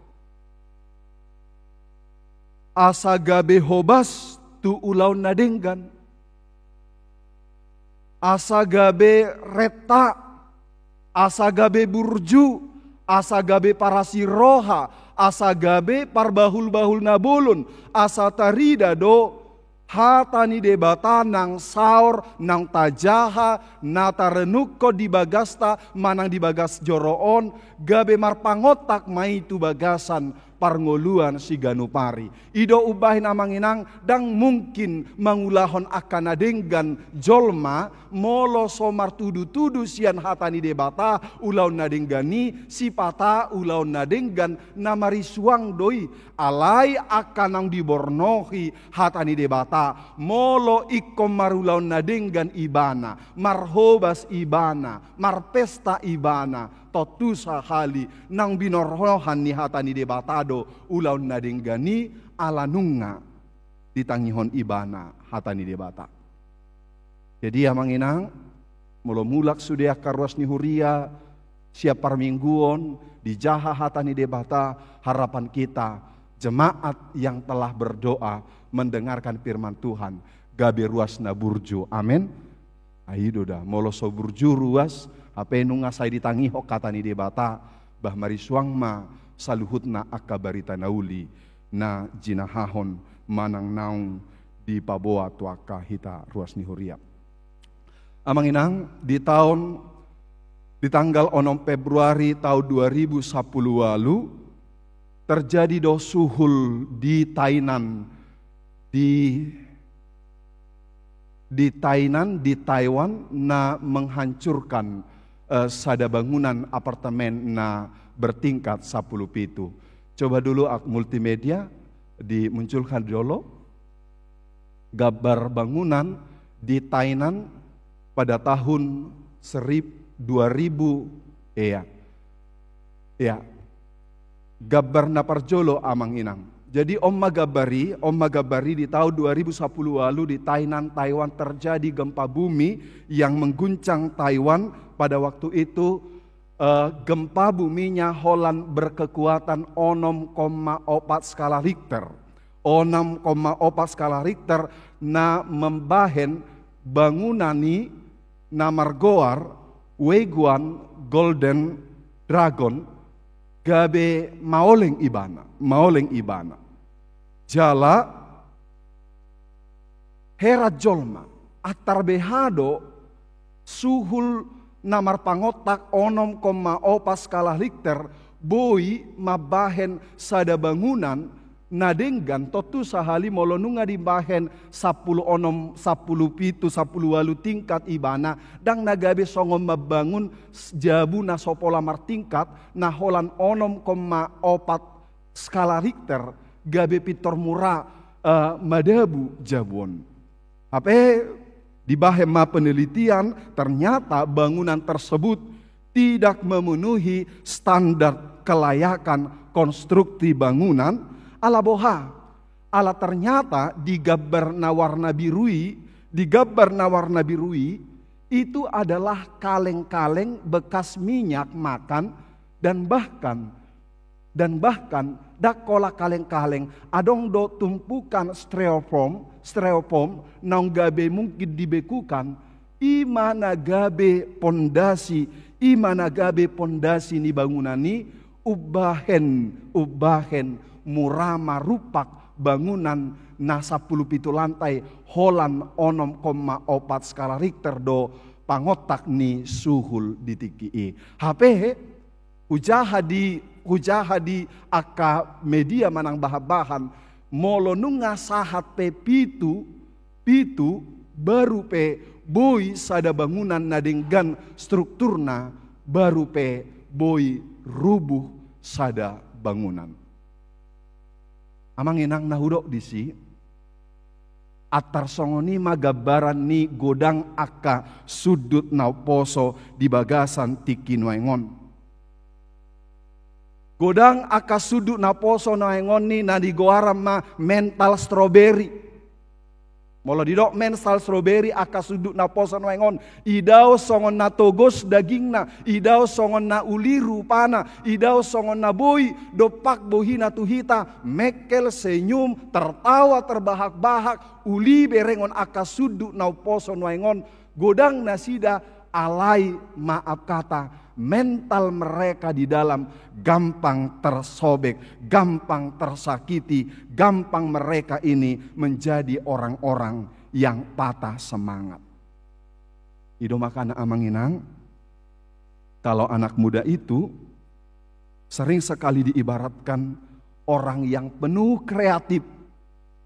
asa gabe hobas tu ulaon na denggan. Asa gabe renta, asa gabe burju, asa gabe parasi roha, asa gabe parbahulbahul na bolon, asa tarida do hata ni Debata nang saor, nang tajaha, na tarenungkon di bagasta manang di bagas joro on, gabe marpangontak ma i tu bagasan parngoluan siganup ari. I do umbahen, amang inang, ndang mungkin mangulahon angka na denggan jolma molo so martudutudu sian hata ni Debata ulaon na denggan i, sipata ulaon na denggan na marisuang do i. Alai angka naung dibornohi hata ni Debata, molo ingkon marulaon na denggan ibana, marhobas ibana, marpesta ibana, tontu sahali naung binornohan ni hata ni Debata do ulaon na denggan i, ala nunga ditangihon ibana hata ni Debata. Jadi, amang inang, molo mulak sude angka ruas ni huria sian parmingguon, dijaha hata ni Debata, harapan kita, jemaat yang telah berdoa, mendengarkan firman Tuhan, gabe ruas na burju. Amen. Ai do da, molo so burju ruas, hape nunga sai ditangihon hata ni Debata, bah marisuang ma saluhutna angka barita na uli na jinahahon manang naung dipaboa tu angka hita ruas ni huria. Amang inang, di taon, di tanggal onom Februari taon dua ribu sapuluh walu, terjadi do suhul di Tainan, di, di Tainan, di Taiwan, na menghancurkan, eh, sada bangunan apartemen na bertingkat sapuluh pitu. Coba dulu ak-, multimedia dimunculkan dulu. Gambar bangunan di Tainan pada tahun serib-, dua ribu, iya. Iya. Gambar na parjolo, amang inang. Jadi, on ma gambar i, on ma gambar i, di taon dua ribu sapuluh walu di Tainan, Taiwan, terjadi gempa bumi yang mengguncang Taiwan pada waktu itu. Eh, gempa buminya holan berkekuatan onom koma opat skala Richter. Onom koma opat skala Richter na mambahen bangunan i na margoar Weiguan Golden Dragon gabe maoleng ibana, maoleng ibana. Jala heran jolma, antar beha do suhul na marpangontak onom koma opat skala Richter boi mambahen sada bangunan na denggan, tontu sahali molo nunga dibahen sapuluh onom, sapuluh pitu, sapuluh walu tingkat ibana, ndang na gabe songon mambangun s-, jabu na so pola martingkat, na holan onom koma opat skala Richter, gabe pintor mura, eh, madabu jabu on. Hape dibahen ma penelitian, ternyata bangunan tersebut tidak memenuhi standar kelayakan konstruksi bangunan. Ala boha? Ala ternyata di gambar na warna biru i, di gambar na warna biru i, itu adalah kaleng-kaleng bekas minyak makan dan bahkan Dan bahkan, ndang holan kaleng-kaleng, adong do tumpukan styrofoam, styrofoam, naung gabe mungkin dibekukan, i ma na gabe pondasi, i ma na gabe pondasi ni bangunan i, umbahen, umbahen, mura marumpak bangunan na sapuluh pitu lantai, holan onom koma opat skala Richter do pangontak ni suhul di tingki i. Hape, Hujaha di, hujaha di angka media manang bahan-bahan, molo nunga sahat pe pitu, pitu, baru pe boi sada bangunan na denggan strukturna, baru pe boi rubuh sada bangunan. Amang inang na hudok disi, antar songon i ma gambaran ni godang angka sundut na umposo di bagasan tingki nuaeng on. Godang angka sundut na umposo nuaeng on i na nigoaran ma mental strawberry. Molo didok mental strawberry angka sundut na umposo nuaeng on, idaon songon na togos dagingna, idaon songon na uli rupana, idaon songon na boi dompak bohina tu hita, mengkel, senyum, tertawa, terbahak-bahak, uli berengon angka sundut na umposo nuaeng on, godang nasida, alai maaf kata, mental mereka di dalam gampang tersobek, gampang tersakiti, gampang mereka ini menjadi orang-orang yang patah semangat. I do makana amang inang, kalau anak muda itu sering sekali diibaratkan Orang yang penuh kreatif.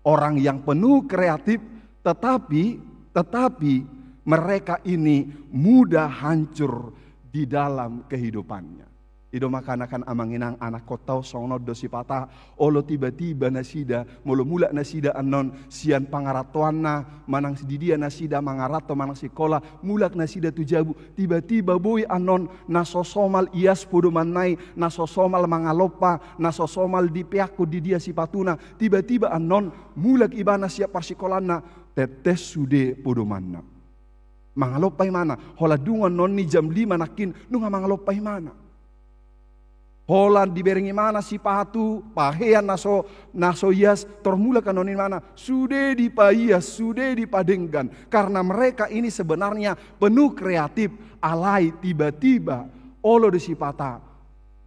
Orang yang penuh kreatif, tetapi, tetapi mereka ini mudah hancur di dalam kehidupannya. I do mangkanakan amang inang, anak kotta on songon on do sipata, olo tiba-tiba nasida, molo mulak nasida annon sian pangarantoanna, manang di dia nasida mangaranto manang sikola, mulak nasida tu jabu, tiba-tiba boi annon na so somal ias podomanna i, na so somal mangalompa, na so somal dipeakkon di dia sipatuna, tiba-tiba annon mulak ibana sian parsikolaanna, tetes sude podomanna. Mangalompa ibana, holan dung annon ni jam lima nangkin, nunga mangalompa ibana. Holan dibereng ibana sipatu, pahean na so, na so ias, tor mulak annon ibana, sude dipaias, sude dipadenggan. Karena mereka ini sebenarnya penuh kreatif, alai tiba-tiba, olo do sipata.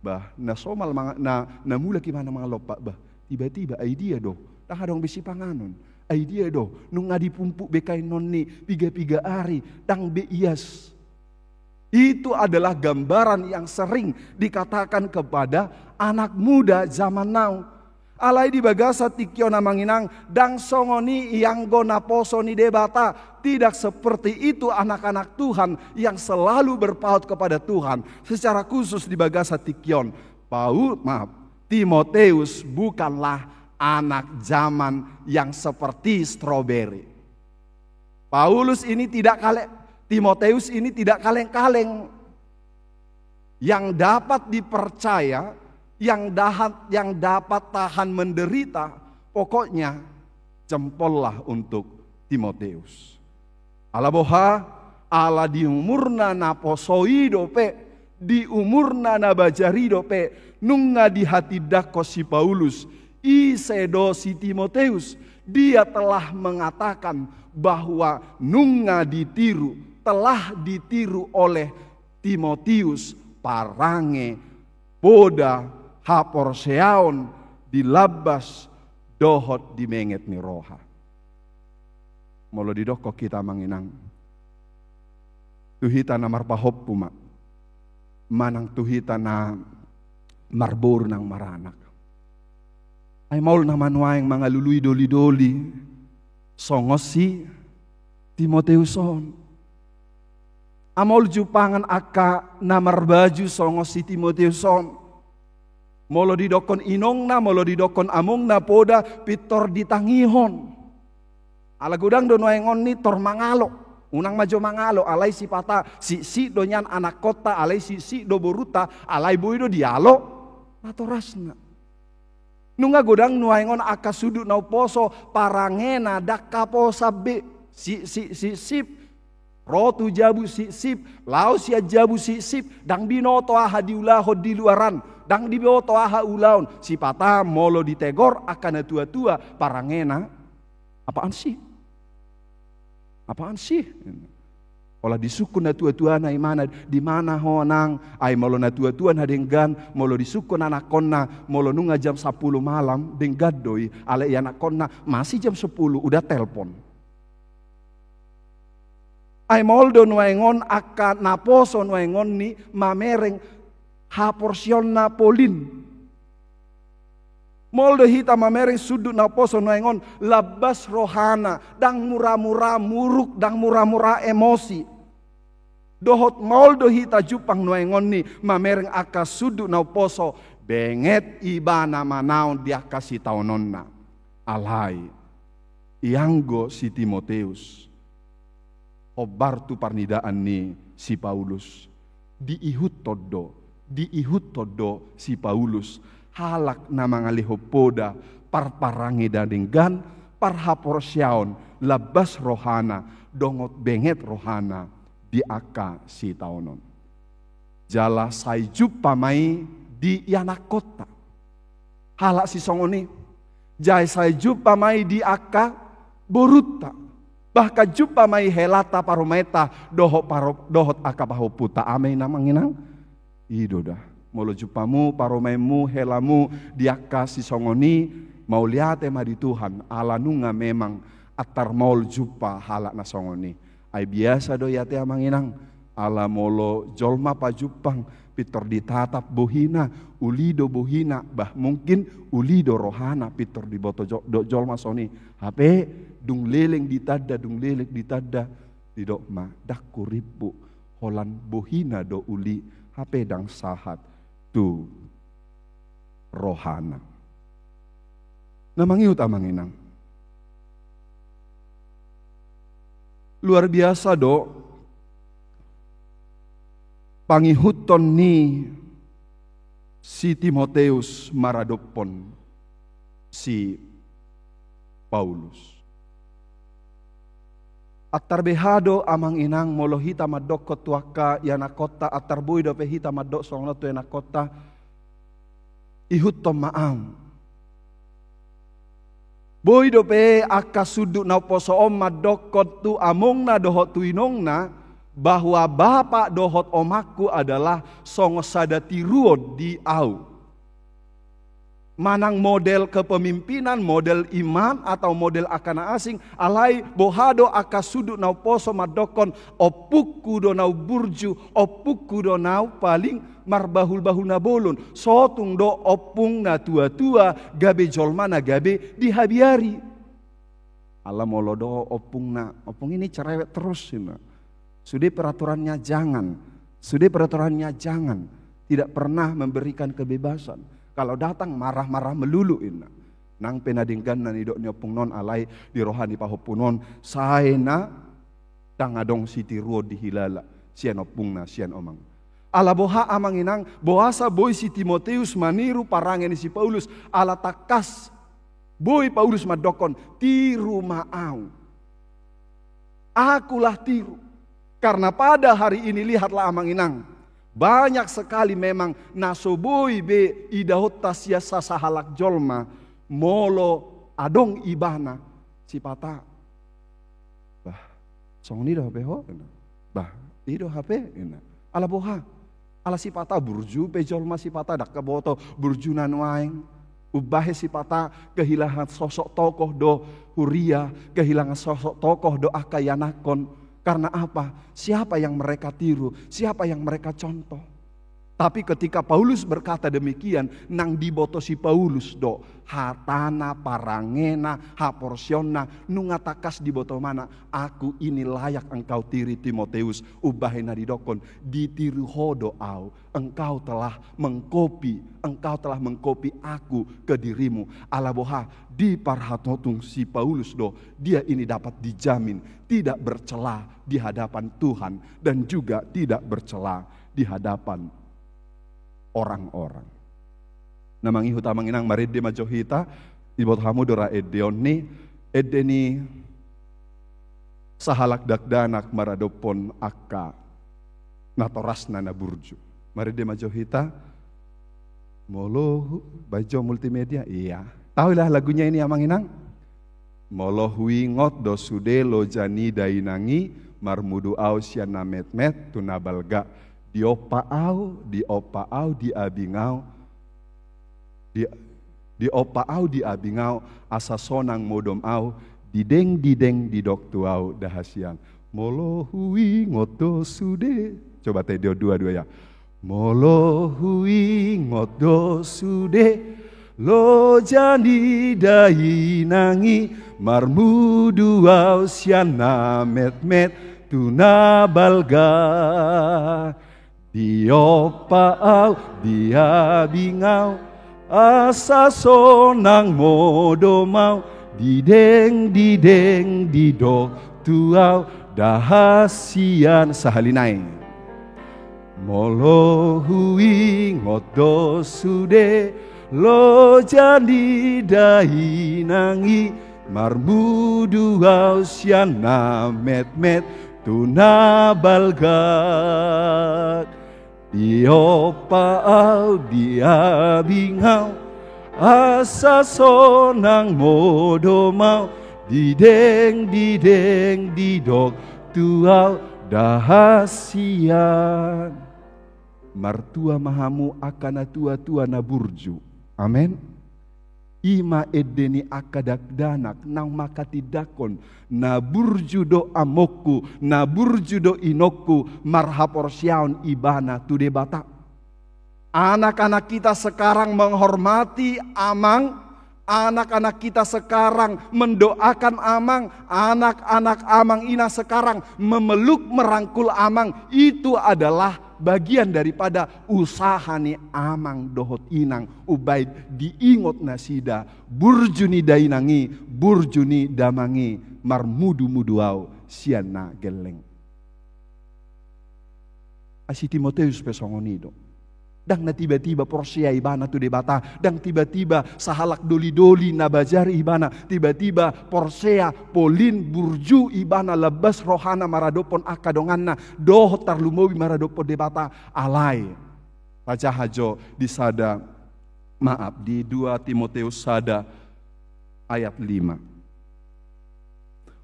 Bah, na somal manga-, na, na mulak ibana mangalompa, bah, tiba-tiba, ai dia do, ndang adong be sipanganon. Ai dia do, nunga dipumpuk be kain on ni piga-piga ari, ndang be ias. Itu adalah gambaran yang sering dikatakan kepada anak muda zaman now. Alai di bagasan tingki on amang inang, ndang songon i ianggo naposo ni Debata. Tidak seperti itu anak-anak Tuhan yang selalu berpaut kepada Tuhan. Secara khusus di bagasan tingki on, Paul, maaf, Timoteus bukanlah anak zaman yang seperti stroberi. Paulus ini tidak kale-, Timoteus ini tidak kaleng-kaleng yang dapat dipercaya, yang dahat, yang dapat tahan menderita. Pokoknya, jempollah untuk Timoteus. Ala boha, ala di umurna na poso i dope, di umurna na bajar i dope, nunga dihatindangkon si Paulus, ise do si Timoteus. Dia telah mengatakan bahwa nunga ditiru, telah ditiru oleh Timoteus parange, poda, haporseaon di lambas dohot di menget ni roha. Molo didokkon hita amang inang, tu hita na marpahompu ma, manang tu hita na marboru nang maranak. Ai maol nama nuaeng mangalului doli-doli songon si Timoteus on. Ai maol jumpangan angka na marbaju songon si Timoteus on. Molo didokkon inongna, molo didokkon amongna poda, pintor ditangihon. Ala godang do nuaeng on ni tor mangalo. Unang ma jo mangalo, alai sipata siksik do nian anakkonta, alai siksik do borunta, alai boi do dialo natorasna. Nunga godang nuaeng on angka sundut na umposo, parangena ndang haposan be, siksik, siksip. Ro tu jabu siksip, laos sian jabu siksip, ndang binoto aha diulahon di luaran, ndang diboto aha ulaon, sipata molo ditegor angka na tua-tua, parangena, apaan sih? Apaan sih? Olo disungkun na tua-tuana, imana, di mana ho nang, ai molo na tua-tua na denggan, molo disungkun anakkonna, molo nunga jam sapuluh malam, denggan do i, alai anakkonna, masih jam sepuluh, udah telepon. Ai maol do nuaeng on angka naposo nuaeng on ni mamereng haporseaonna polin. Maol do hita mamereng sundut naposo nuaeng on lambas rohana, ndang mura-mura muruk, ndang mura-mura emosi. Dohot maol do hita jumpang nuaeng on ni mamereng angka sundut na umposo, benget ibana manaon di angka sitaononna. Alai, ianggo si Timoteus, hombar tu parnidaan ni si Paulus, diihuthon do, diihuthon do si Paulus, halak na mangalehon poda, parparange na denggan, parhaporseaon, lambas rohana, dohot benget rohana, di angka sitaonon. Jala sai jumpa ma i di ianakkonta. Halak sisongon i. Jala sai jumpa ma i di angka borunta. Bahkan jumpa ma i helanta parumaenta dohot paro-, dohot angka pahompunta. Amen amang inang. I do da. Molo jumpamu, parumaenmu, helamu, di angka sisongon i, mauliate ma di Tuhan, ala nunga memang antar maol jumpa halak na songon i. Ai biasa do i ate amang inang, ala molo jolma pajumpang, Pintor ditatap bohina, uli do bohina, bah mungkin uli do rohana, pintor diboto jo-, do jolma songon i. Hape, dung leleng ditanda, dung leleng ditanda, didok ma, ndang hurimpu, holan bohina do uli, hape ndang sahat tu rohana. Na mangihut amang inang. Luar biasa do pangihuthon ni si Timoteus maradophon si Paulus. Antar beha do amang inang molo hita mandokkon tu angka ianakkonta, antar boi dope hita mandok songon on tu ianakkonta, ihuthon ma au. Boi dope angka sundut na umposo on mandokkon tu amongna dohot tu inongna, bahwa bapa dohot omangku adalah songon sada tiruon di au. Manang model kepemimpinan, model iman, atau model angka na asing, alai boha do angka sundut na umposo mandokkon, ompungku do na umburju, ompungku do na paling marbahulbahul na bolon, sotung do ompung na tuatua, gabe jolma na gabe dihabiari. Ala molo do ompungna, ompung ini cerewet terus, ninna. Sude peraturannya jangan, sude peraturannya jangan, tidak pernah memberikan kebebasan. Kalau datang marah-marah melulu, ninna. Nang pe na denggan na nidok ni ompung on, alai di roha ni pahompu on, sai na ndang adong sitiruon dihilala sian ompungna, sian omang. Ala boha amang inang, boasa boi si Timoteus maniru parange ni si Paulus, ala tangkas boi Paulus mandokkon, tiru ma au. Akulah tiru. Karena pada hari ini lihatlah amang inang, banyak sekali memang na so boi be idaonta sian sasahalak jolma, molo adong ibana sipata. Bah, songon i do hape ho, ninna. Bah, i do hape, ninna. Ala boha? Ala sipata burju pe jolma, sipata ndang huboto burjuna nuaeng. Umbahen sipata kehilangan sosok tokoh do huria, kehilangan sosok tokoh do angka ianakhon. Karena apa? Siapa yang mereka tiru? Siapa yang mereka contoh? Tapi ketika Paulus berkata demikian, nang diboto si Paulus do hatana, parangena, haporseaonna, nunga tangkas diboto ibana, aku ini layak engkau tiru Timoteus, umbahen na didokkon, ditiru ho do au, engkau telah mengkopi, engkau telah mengkopi aku ke dirimu. Ala boha, diparhatohon si Paulus do, dia ini dapat dijamin tidak bercela di hadapan Tuhan dan juga tidak bercela di hadapan orang-orang. Na mangihut amang inang, marende ma jo hita, diboto hamu do ra endeon ni, ende ni sahalak dakdanak maradophon angka natorasna na burju. Marende ma jo hita, molo hu-, baen jo multimedia, iya. Tahu lah lagunya ini amang inang? Molo huingot do sude loja ni dainang i, marmudu au sian na metmet tu na balga. Diompa au, diompa au, diabing au. Di, diompa au, diabing au, asa sonang modom au, dideng, dideng, didok tu au, da hasian. Molo huingot do sude. Coba tadi dua-dua ya. Molo huingot do sude, loja ni dainang i, marmudu au sian na metmet tu na balga. Diompa au, diabing au, asa sonang modom au, dideng, dideng, didok tu au, da hasian. Sahali nai. Molo huingot do sude, loja ni dainang i, marmudu au sian na metmet tu na balga. Diompa au, diabing au, asa sonang modom au, dideng, dideng, didok tu au, da hasian. Martua ma hamu angka natuatua na burju. Amen. I ma ende ni angka dakdanak naung manghatindanghon, na burju do amongku, na burju do inongku, marhaporseaon ibana tu Debata. Anak-anak kita sekarang menghormati amang, anak-anak kita sekarang mendoakan amang, anak-anak amang inang sekarang memeluk merangkul amang, itu adalah bagian daripada usaha ni amang dohot inang, umbahen diingot nasida burju ni dainang i, burju ni damang i, marmudu-mudu ahu sian na gelleng. Ai si Timoteus pe songon i do. Ndang na tiba-tiba porsea ibana tu Debata, ndang tiba-tiba sahalak doli-doli na bajar ibana, tiba-tiba porsea, polin, burju ibana, lambas rohana maradophon angka donganna, dohot tarlumobi maradophon Debata. Alai tajaha jo di sada, maaf, di dua Timoteus sada ayat lima.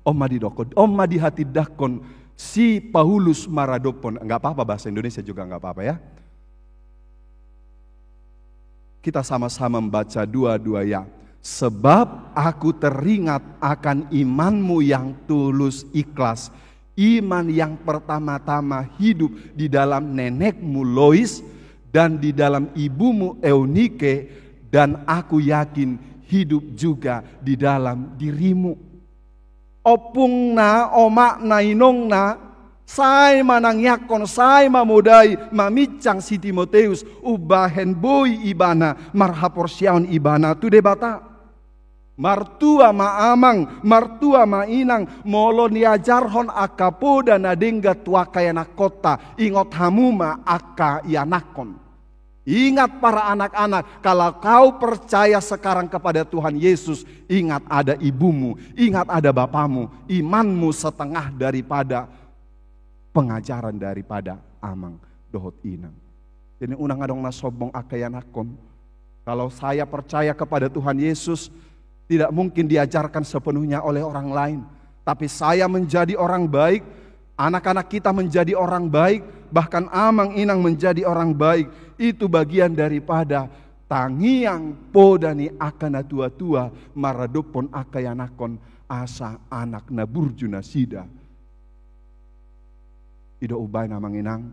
On ma didokkon, on ma dihatindangkon si Paulus maradophon, nggak apa-apa bahasa Indonesia juga nggak apa-apa ya. Kita sama-sama membaca dua-dua ya. Sebab aku teringat akan imanmu yang tulus ikhlas, iman yang pertama-tama hidup di dalam nenekmu Lois dan di dalam ibumu Eunike, dan aku yakin hidup juga di dalam dirimu. Ompungna, omakna, inongna, sai manangiangkon, sai mamodai, maminsang si Timoteus, umbahen boi ibana marhaporseaon ibana tu Debata. Martua ma amang, martua ma inang, molo niajarhon angka poda na denggan tu angka ianakkonta, ingot hamu ma angka ianakkon. Ingat para anak-anak, kalau kau percaya sekarang kepada Tuhan Yesus, ingat ada ibumu, ingat ada bapamu, imanmu setengah daripada pengajaran daripada amang dohot inang. Jadi unang adong na sombong angka ianakkon. Kalau saya percaya kepada Tuhan Yesus, tidak mungkin diajarkan sepenuhnya oleh orang lain. Tapi saya menjadi orang baik, anak-anak kita menjadi orang baik, bahkan amang inang menjadi orang baik. Itu bagian daripada tangiang poda ni angka na tua-tua maradophon angka ianakkon asa anak na burju nasida. I do umbahen amang inang,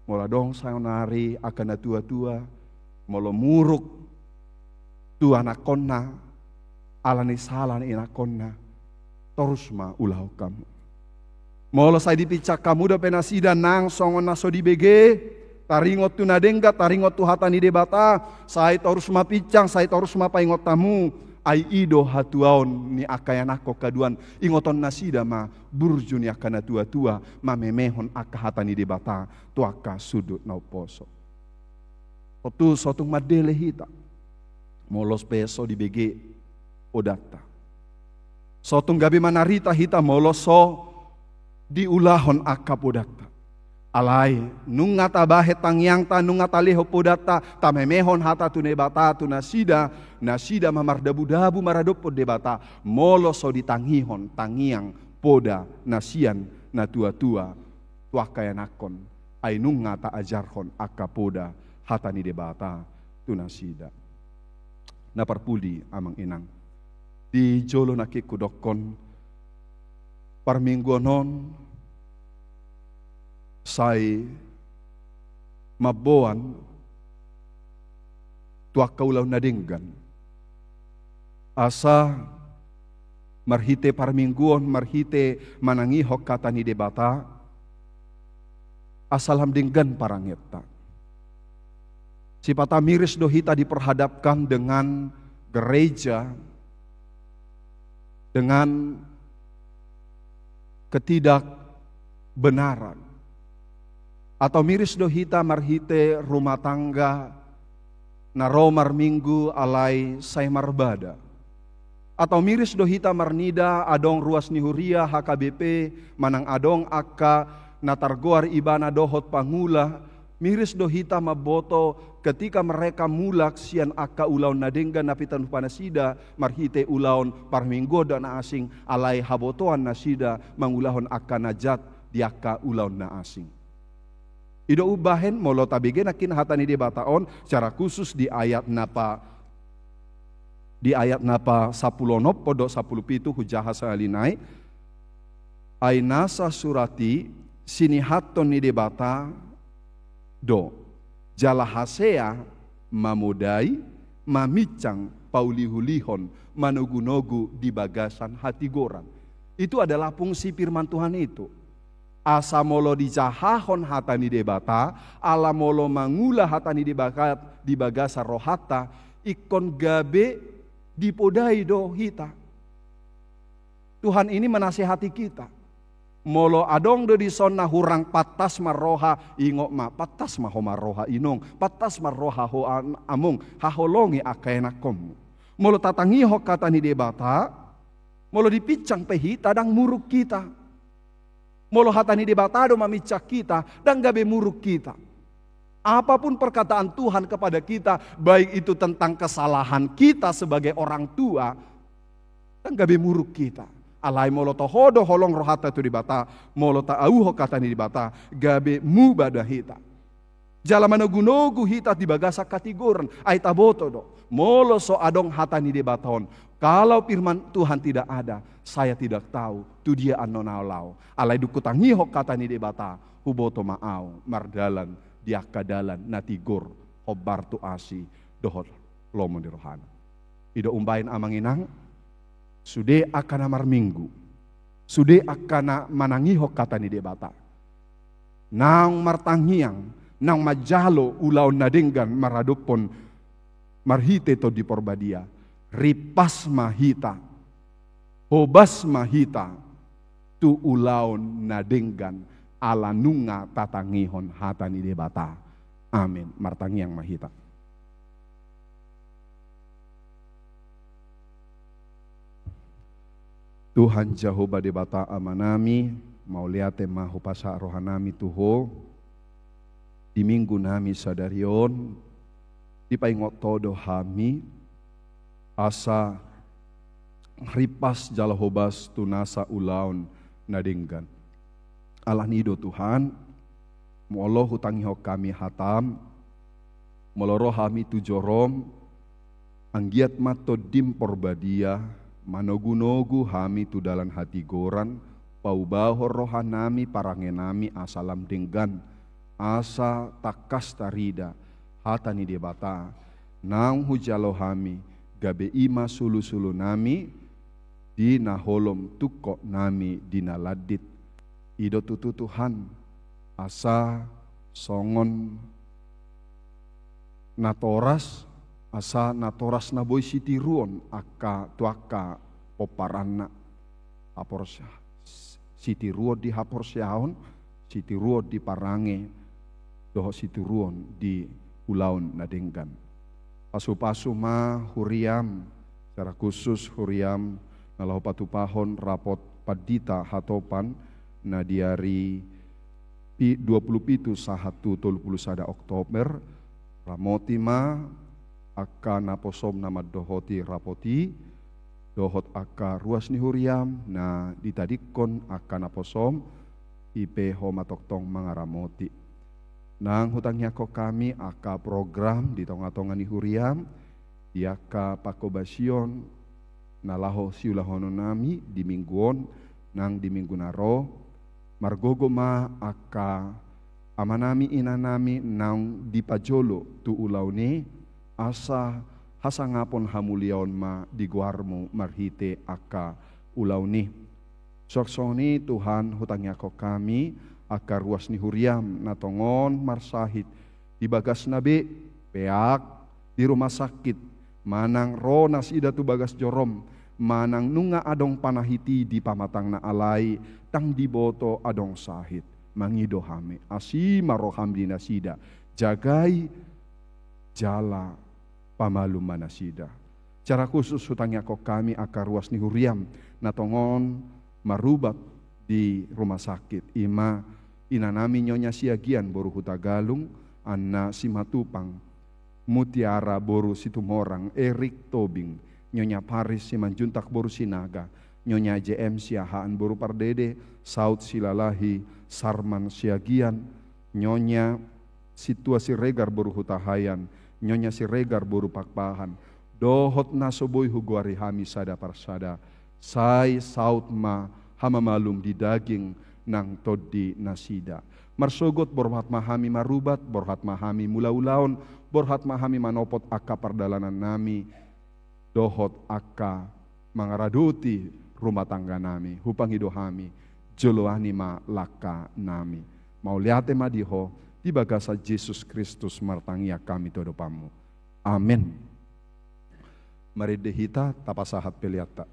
molo adong saonari angka na tua-tua, molo muruk tu anakkonna, ala ni sala ni anakkonna, torus ma ulahon hamu. Molo sai dipinsang hamu dope nasida nang songon na so dibege, taringot tu na denggan, taringot tu hata ni Debata, sai torus ma pinsang, sai torus ma paingot hamu, ai i do hatuaon ni angka ianakkon haduan, ingoton nasida ma burju ni angka na tua-tua, mamemehon angka hata ni Debata tu angka sundut na umposo. Tontu so tung mandele hita molo pe so dibege podanta. So tung gabe manarita hita molo so diulahon angka podanta. Alai nunga tabahen tangiangta, nunga talehon podanta, tamemehon hata tu Debata tu nasida, nasida ma mardabu-dabu maradophon Debata, molo so ditangihon tangiang poda na sian na tua-tua tu angka ianakkon, ai nunga taajarhon angka poda hata ni Debata tu nasida. Na parpudi amang inang, di jolo nangkin hudokkon, parmingguon on sai mamboan tu angka ulaon na denggan. Asa marhite parmingguon, marhite manangihon hata ni Debata, asa lam denggan parangeanta. Sipata miris do hita diperhadapkan dengan gereja, dengan ketidakbenaran. Atau miris do hita marhite rumah tangga na ro marminggu alai sai marbada. Atau miris do hita marnida adong ruas ni huria H K B P, manang adong angka na targoar ibana dohot pangula, miris do hita mamboto ketika mereka mulak sian angka ulaon na denggan na pinanupa nasida marhite ulaon parmingguon dohot na asing, alai habotoan nasida mangulahon angka na jat di angka ulaon na asing. I do umbahen molo tabege nangkin hata ni Debata on, secara khusus di ayat na pa, di ayat na pa sampulu onom dohot sampulu pitu, hujaha sahali nai. Ai nasa surat i sinihathon ni Debata do, Jala hasea mamodai, maminsang, paulihulihon, manogunogu di bagasan hatigoran. Itu adalah fungsi firman Tuhan itu. Asa molo dijahahon hata ni Debata, ala molo mangula hata ni Debata di bagasan rohanta, ingkon gabe dipodai do hita. Tuhan ini menasehati kita. Molo adong do dison na hurang pantas marroha, ingot ma, pantas ma ho marroha inong, pantas marroha ho an-, among, haholongi angka ianakhonmu. Molo tatangihon hata ni Debata, molo dipinsang pe hita, ndang muruk hita. Molo hata ni Debata do maminsang hita, ndang gabe muruk hita. Apapun perkataan Tuhan kepada kita, baik itu tentang kesalahan kita sebagai orang tua, ndang gabe muruk hita. Alai molo toho do holong rohanta tu Debata, molo taauhon hata ni Debata, gabe muba do hita. Jala manogunogu hita di bagasan hatigoran, ai taboto do. Molo so adong hata ni Debata on, kalau firman Tuhan tidak ada, saya tidak tahu tu dia annon au laho. Alai dung hutangihon hata ni Debata, huboto ma au mardalan di angka dalan na tigor, hombar tu asi dohot lomo ni rohana. I do umbahen, amang inang, sude angka na marminggu, sude angka na manangihon hata ni Debata, naung martangiang, naung manjalo ulaon na denggan maradophon marhite Tondi Porbadia, rimpas ma hita, hobas ma hita tu ulaon na denggan, ala nunga tatangihon hata ni Debata. Amin. Martangiang ma hita. Tuhan Jahowa Debata Amanami, mauliate ma hupasahat rohanami tu Ho, di minggunami sadari on, dipaingot Ho do hami, asa rimpas jala hobas tu nasa ulaon na denggan. Alani do Tuhan, molo hutangihon hami hataM, molo ro hami tu jorom, anggiat ma TondiM Porbadia manogunogu hami tu dalan hatigoran, paubahon rohanami, parangenami asa lam denggan, asa tangkas tarida hata ni Debata naung hujalo hami, gabe i ma sulusulunami di na holom, tungkotnami di na landit. I do tutu Tuhan, asa songon natoras, asa natoras na boi sitiruon angka tu angka pomparanna. Haporse-, sitiruon di haporseaon, sitiruon di parange, dohot sitiruon di ulaon na denggan. Pasupasu ma huriaM, secara khusus huriaM na laho patupahon rapot pandita hatopan na di ari pi-, dua pulu pitu sahat tu tolu pulu sada Oktober, ramoti ma angka naposoM na mandohoti rapot i, dohot angka ruas ni huriaM na ditadingkon angka naposoM, i pe Ho ma tongtong mangaramoti. Nang hutangiangkon hami angka program di tongatonga ni huriaM, di angka panghobasion na laho siulahononnami di minggu on, nang di minggu na ro, margogo ma angka amanami inanami naung dipajolo tu ulaon i, asa hasangapon hamuliaon ma di goarMu marhite angka ulaon i. Suang songon i Tuhan, hutangiangkon hami angka ruas ni huriaM na tongon marsahit di bagasna be, peak, di rumah sakit, manang ro nasida tu bagas jorom, manang nunga adong panahit i di pamatangna, alai ndang diboto adong sahit. Mangido hami, asi ma rohaM di nasida, jagai jala pamalum ma nasida. Secara khusus hutangiangkon hami angka ruas ni huriaM na tongon marubat di rumah sakit, i ma inanami Nyonya Siagian boru Hutagalung, Anna Simatupang, Mutiara boru Situmorang, Erik Tobing, Nyonya Paris Simanjuntak boru Sinaga, Nyonya J M Siahaan boru Pardede, Saud Silalahi, Sarman Siagian, Nyonya Situa Siregar boru Hutahaean, Nyonya Siregar boru Pakpahan, dohot na so boi hugoari hami sada parsada, sai saut ma hamamalum di daging nang tondi nasida. Marsogot borhat ma hami marubat, borhat ma hami mangula ulaon, borhat ma hami manopot angka pardalanan nami, dohot angka mangaradoti rumah tangga nami. Hupangido hami, joloani ma langka nami. Mauliate ma di Ho, di bagasan Jesus Kristus martangiang hami tu adopanMu. Amen. Marende hita, tapasahat peleanta.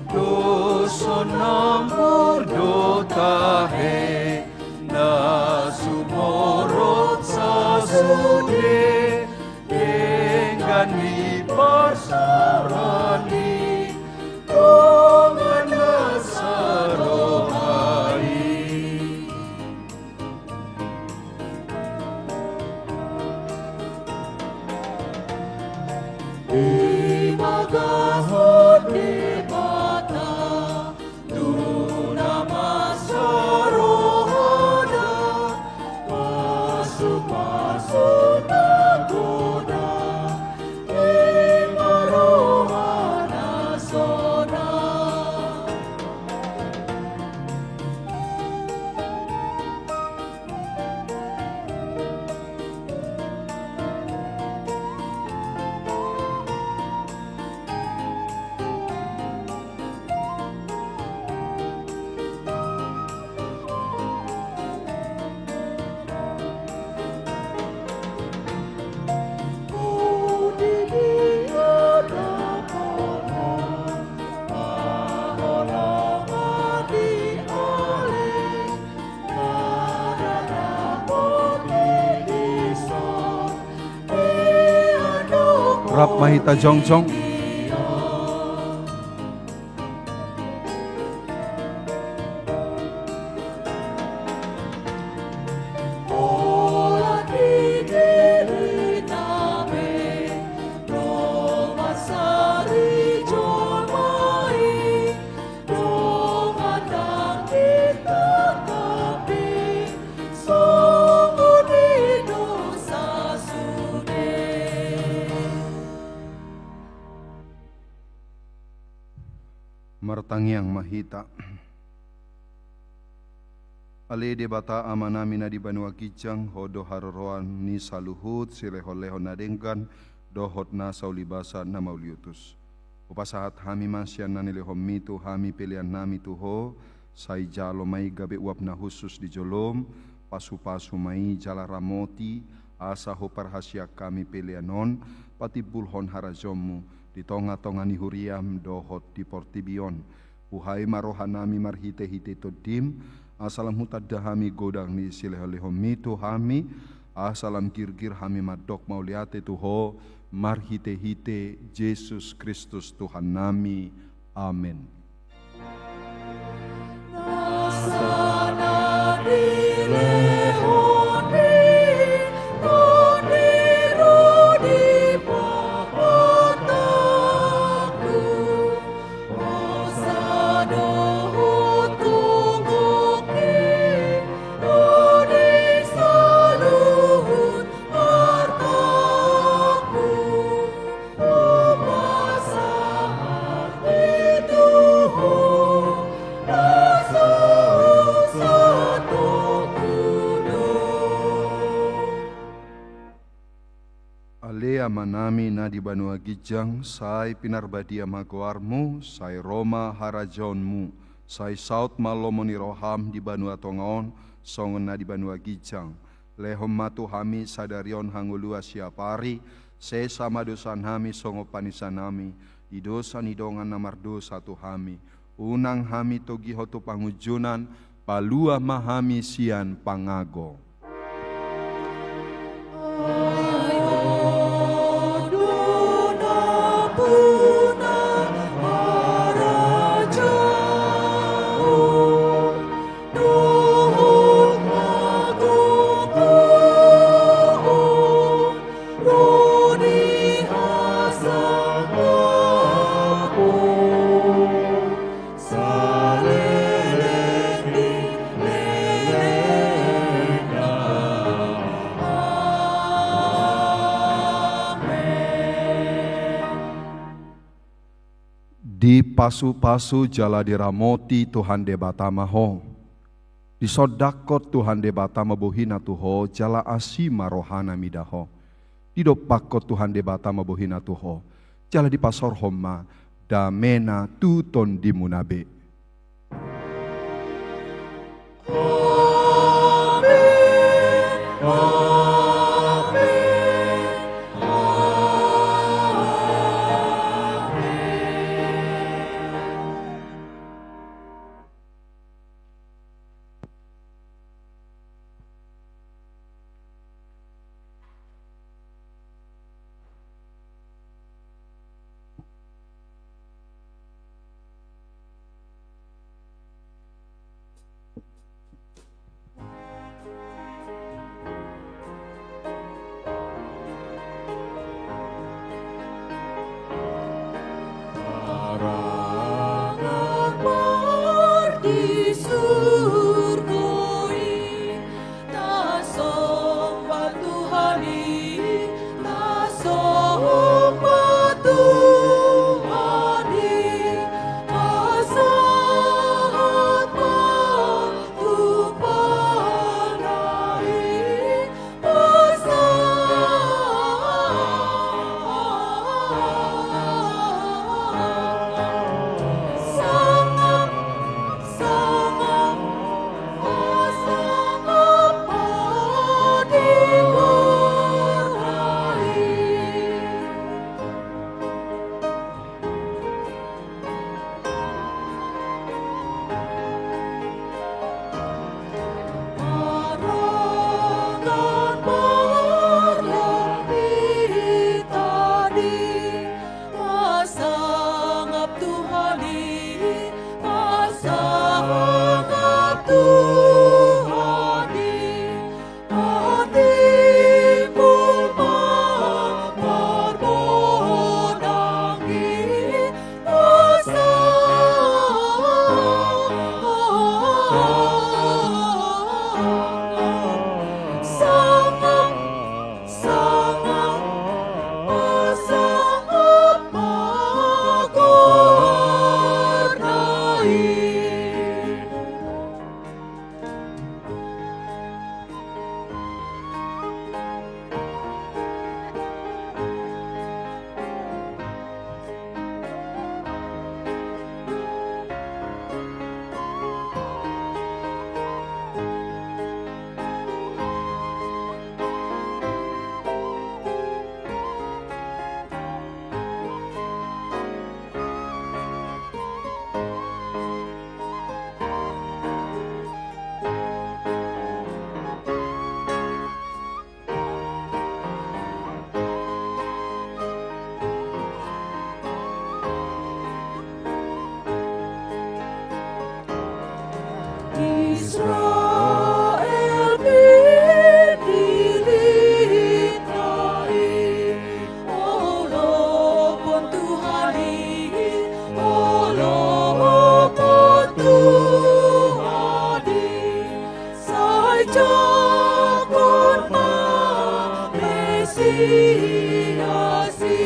Dosa nampur do tahe, na sumorop sasude, denggan ni parsarani, dongan na saroha i. Di bagasan Debata, tu na marsaroha, pasupasu na godang, ima roha na sonang. Rap ma hita jongjong. Martangiang ma hita. Ale Debata Amanami na di banua ginjang, Ho do haroroan ni saluhut silehonlehon na denggan dohot nasa ulibasa na mauliutus. Hupasahat hami ma sian na nilehonMi tu hami peleannami tu Ho, sai jalo ma i gabe uap na hushus di joloM, pasupasu ma i jala ramoti, asa huparhasiang hami pelean on patimbulhon harajaonMu di tongatonga ni huriaM dohot di portibi on. Buhai ma rohanami marhitehite TondiM, asa lam hutanda hami godang ni silehonlehonMi tu hami, asa lam girgir hami mandok mauliate tu Ho, marhitehite Jesus Kristus Tuhannami. Amen. Amanami na di banua ginjang, sai pinarbadia ma goarmu, sai ro ma harajaonmu, sai saut ma lomo ni roham di banua tonga on, songon na di banua ginjang. Lehon ma tu hami sadari on hangoluan siapari, sesa ma dosanami songon panesanami di dosa ni dongan na mardosa tu hami. Unang hami togihon tu pangunjunan, palua ma hami sian pangago. Dipasupasu jala diramoti Tuhan Debata ma ho. Disondangkon Tuhan Debata ma bohina tu ho, jala asi ma rohana mida ho. Didompakkon Tuhan Debata ma bohina tu ho, jala dipasaorhon ma damena tu tondimuna be. Israel pilihna i, olopon Tuhan i, olopon Tuhan i, sai jangkon ma Mesias i.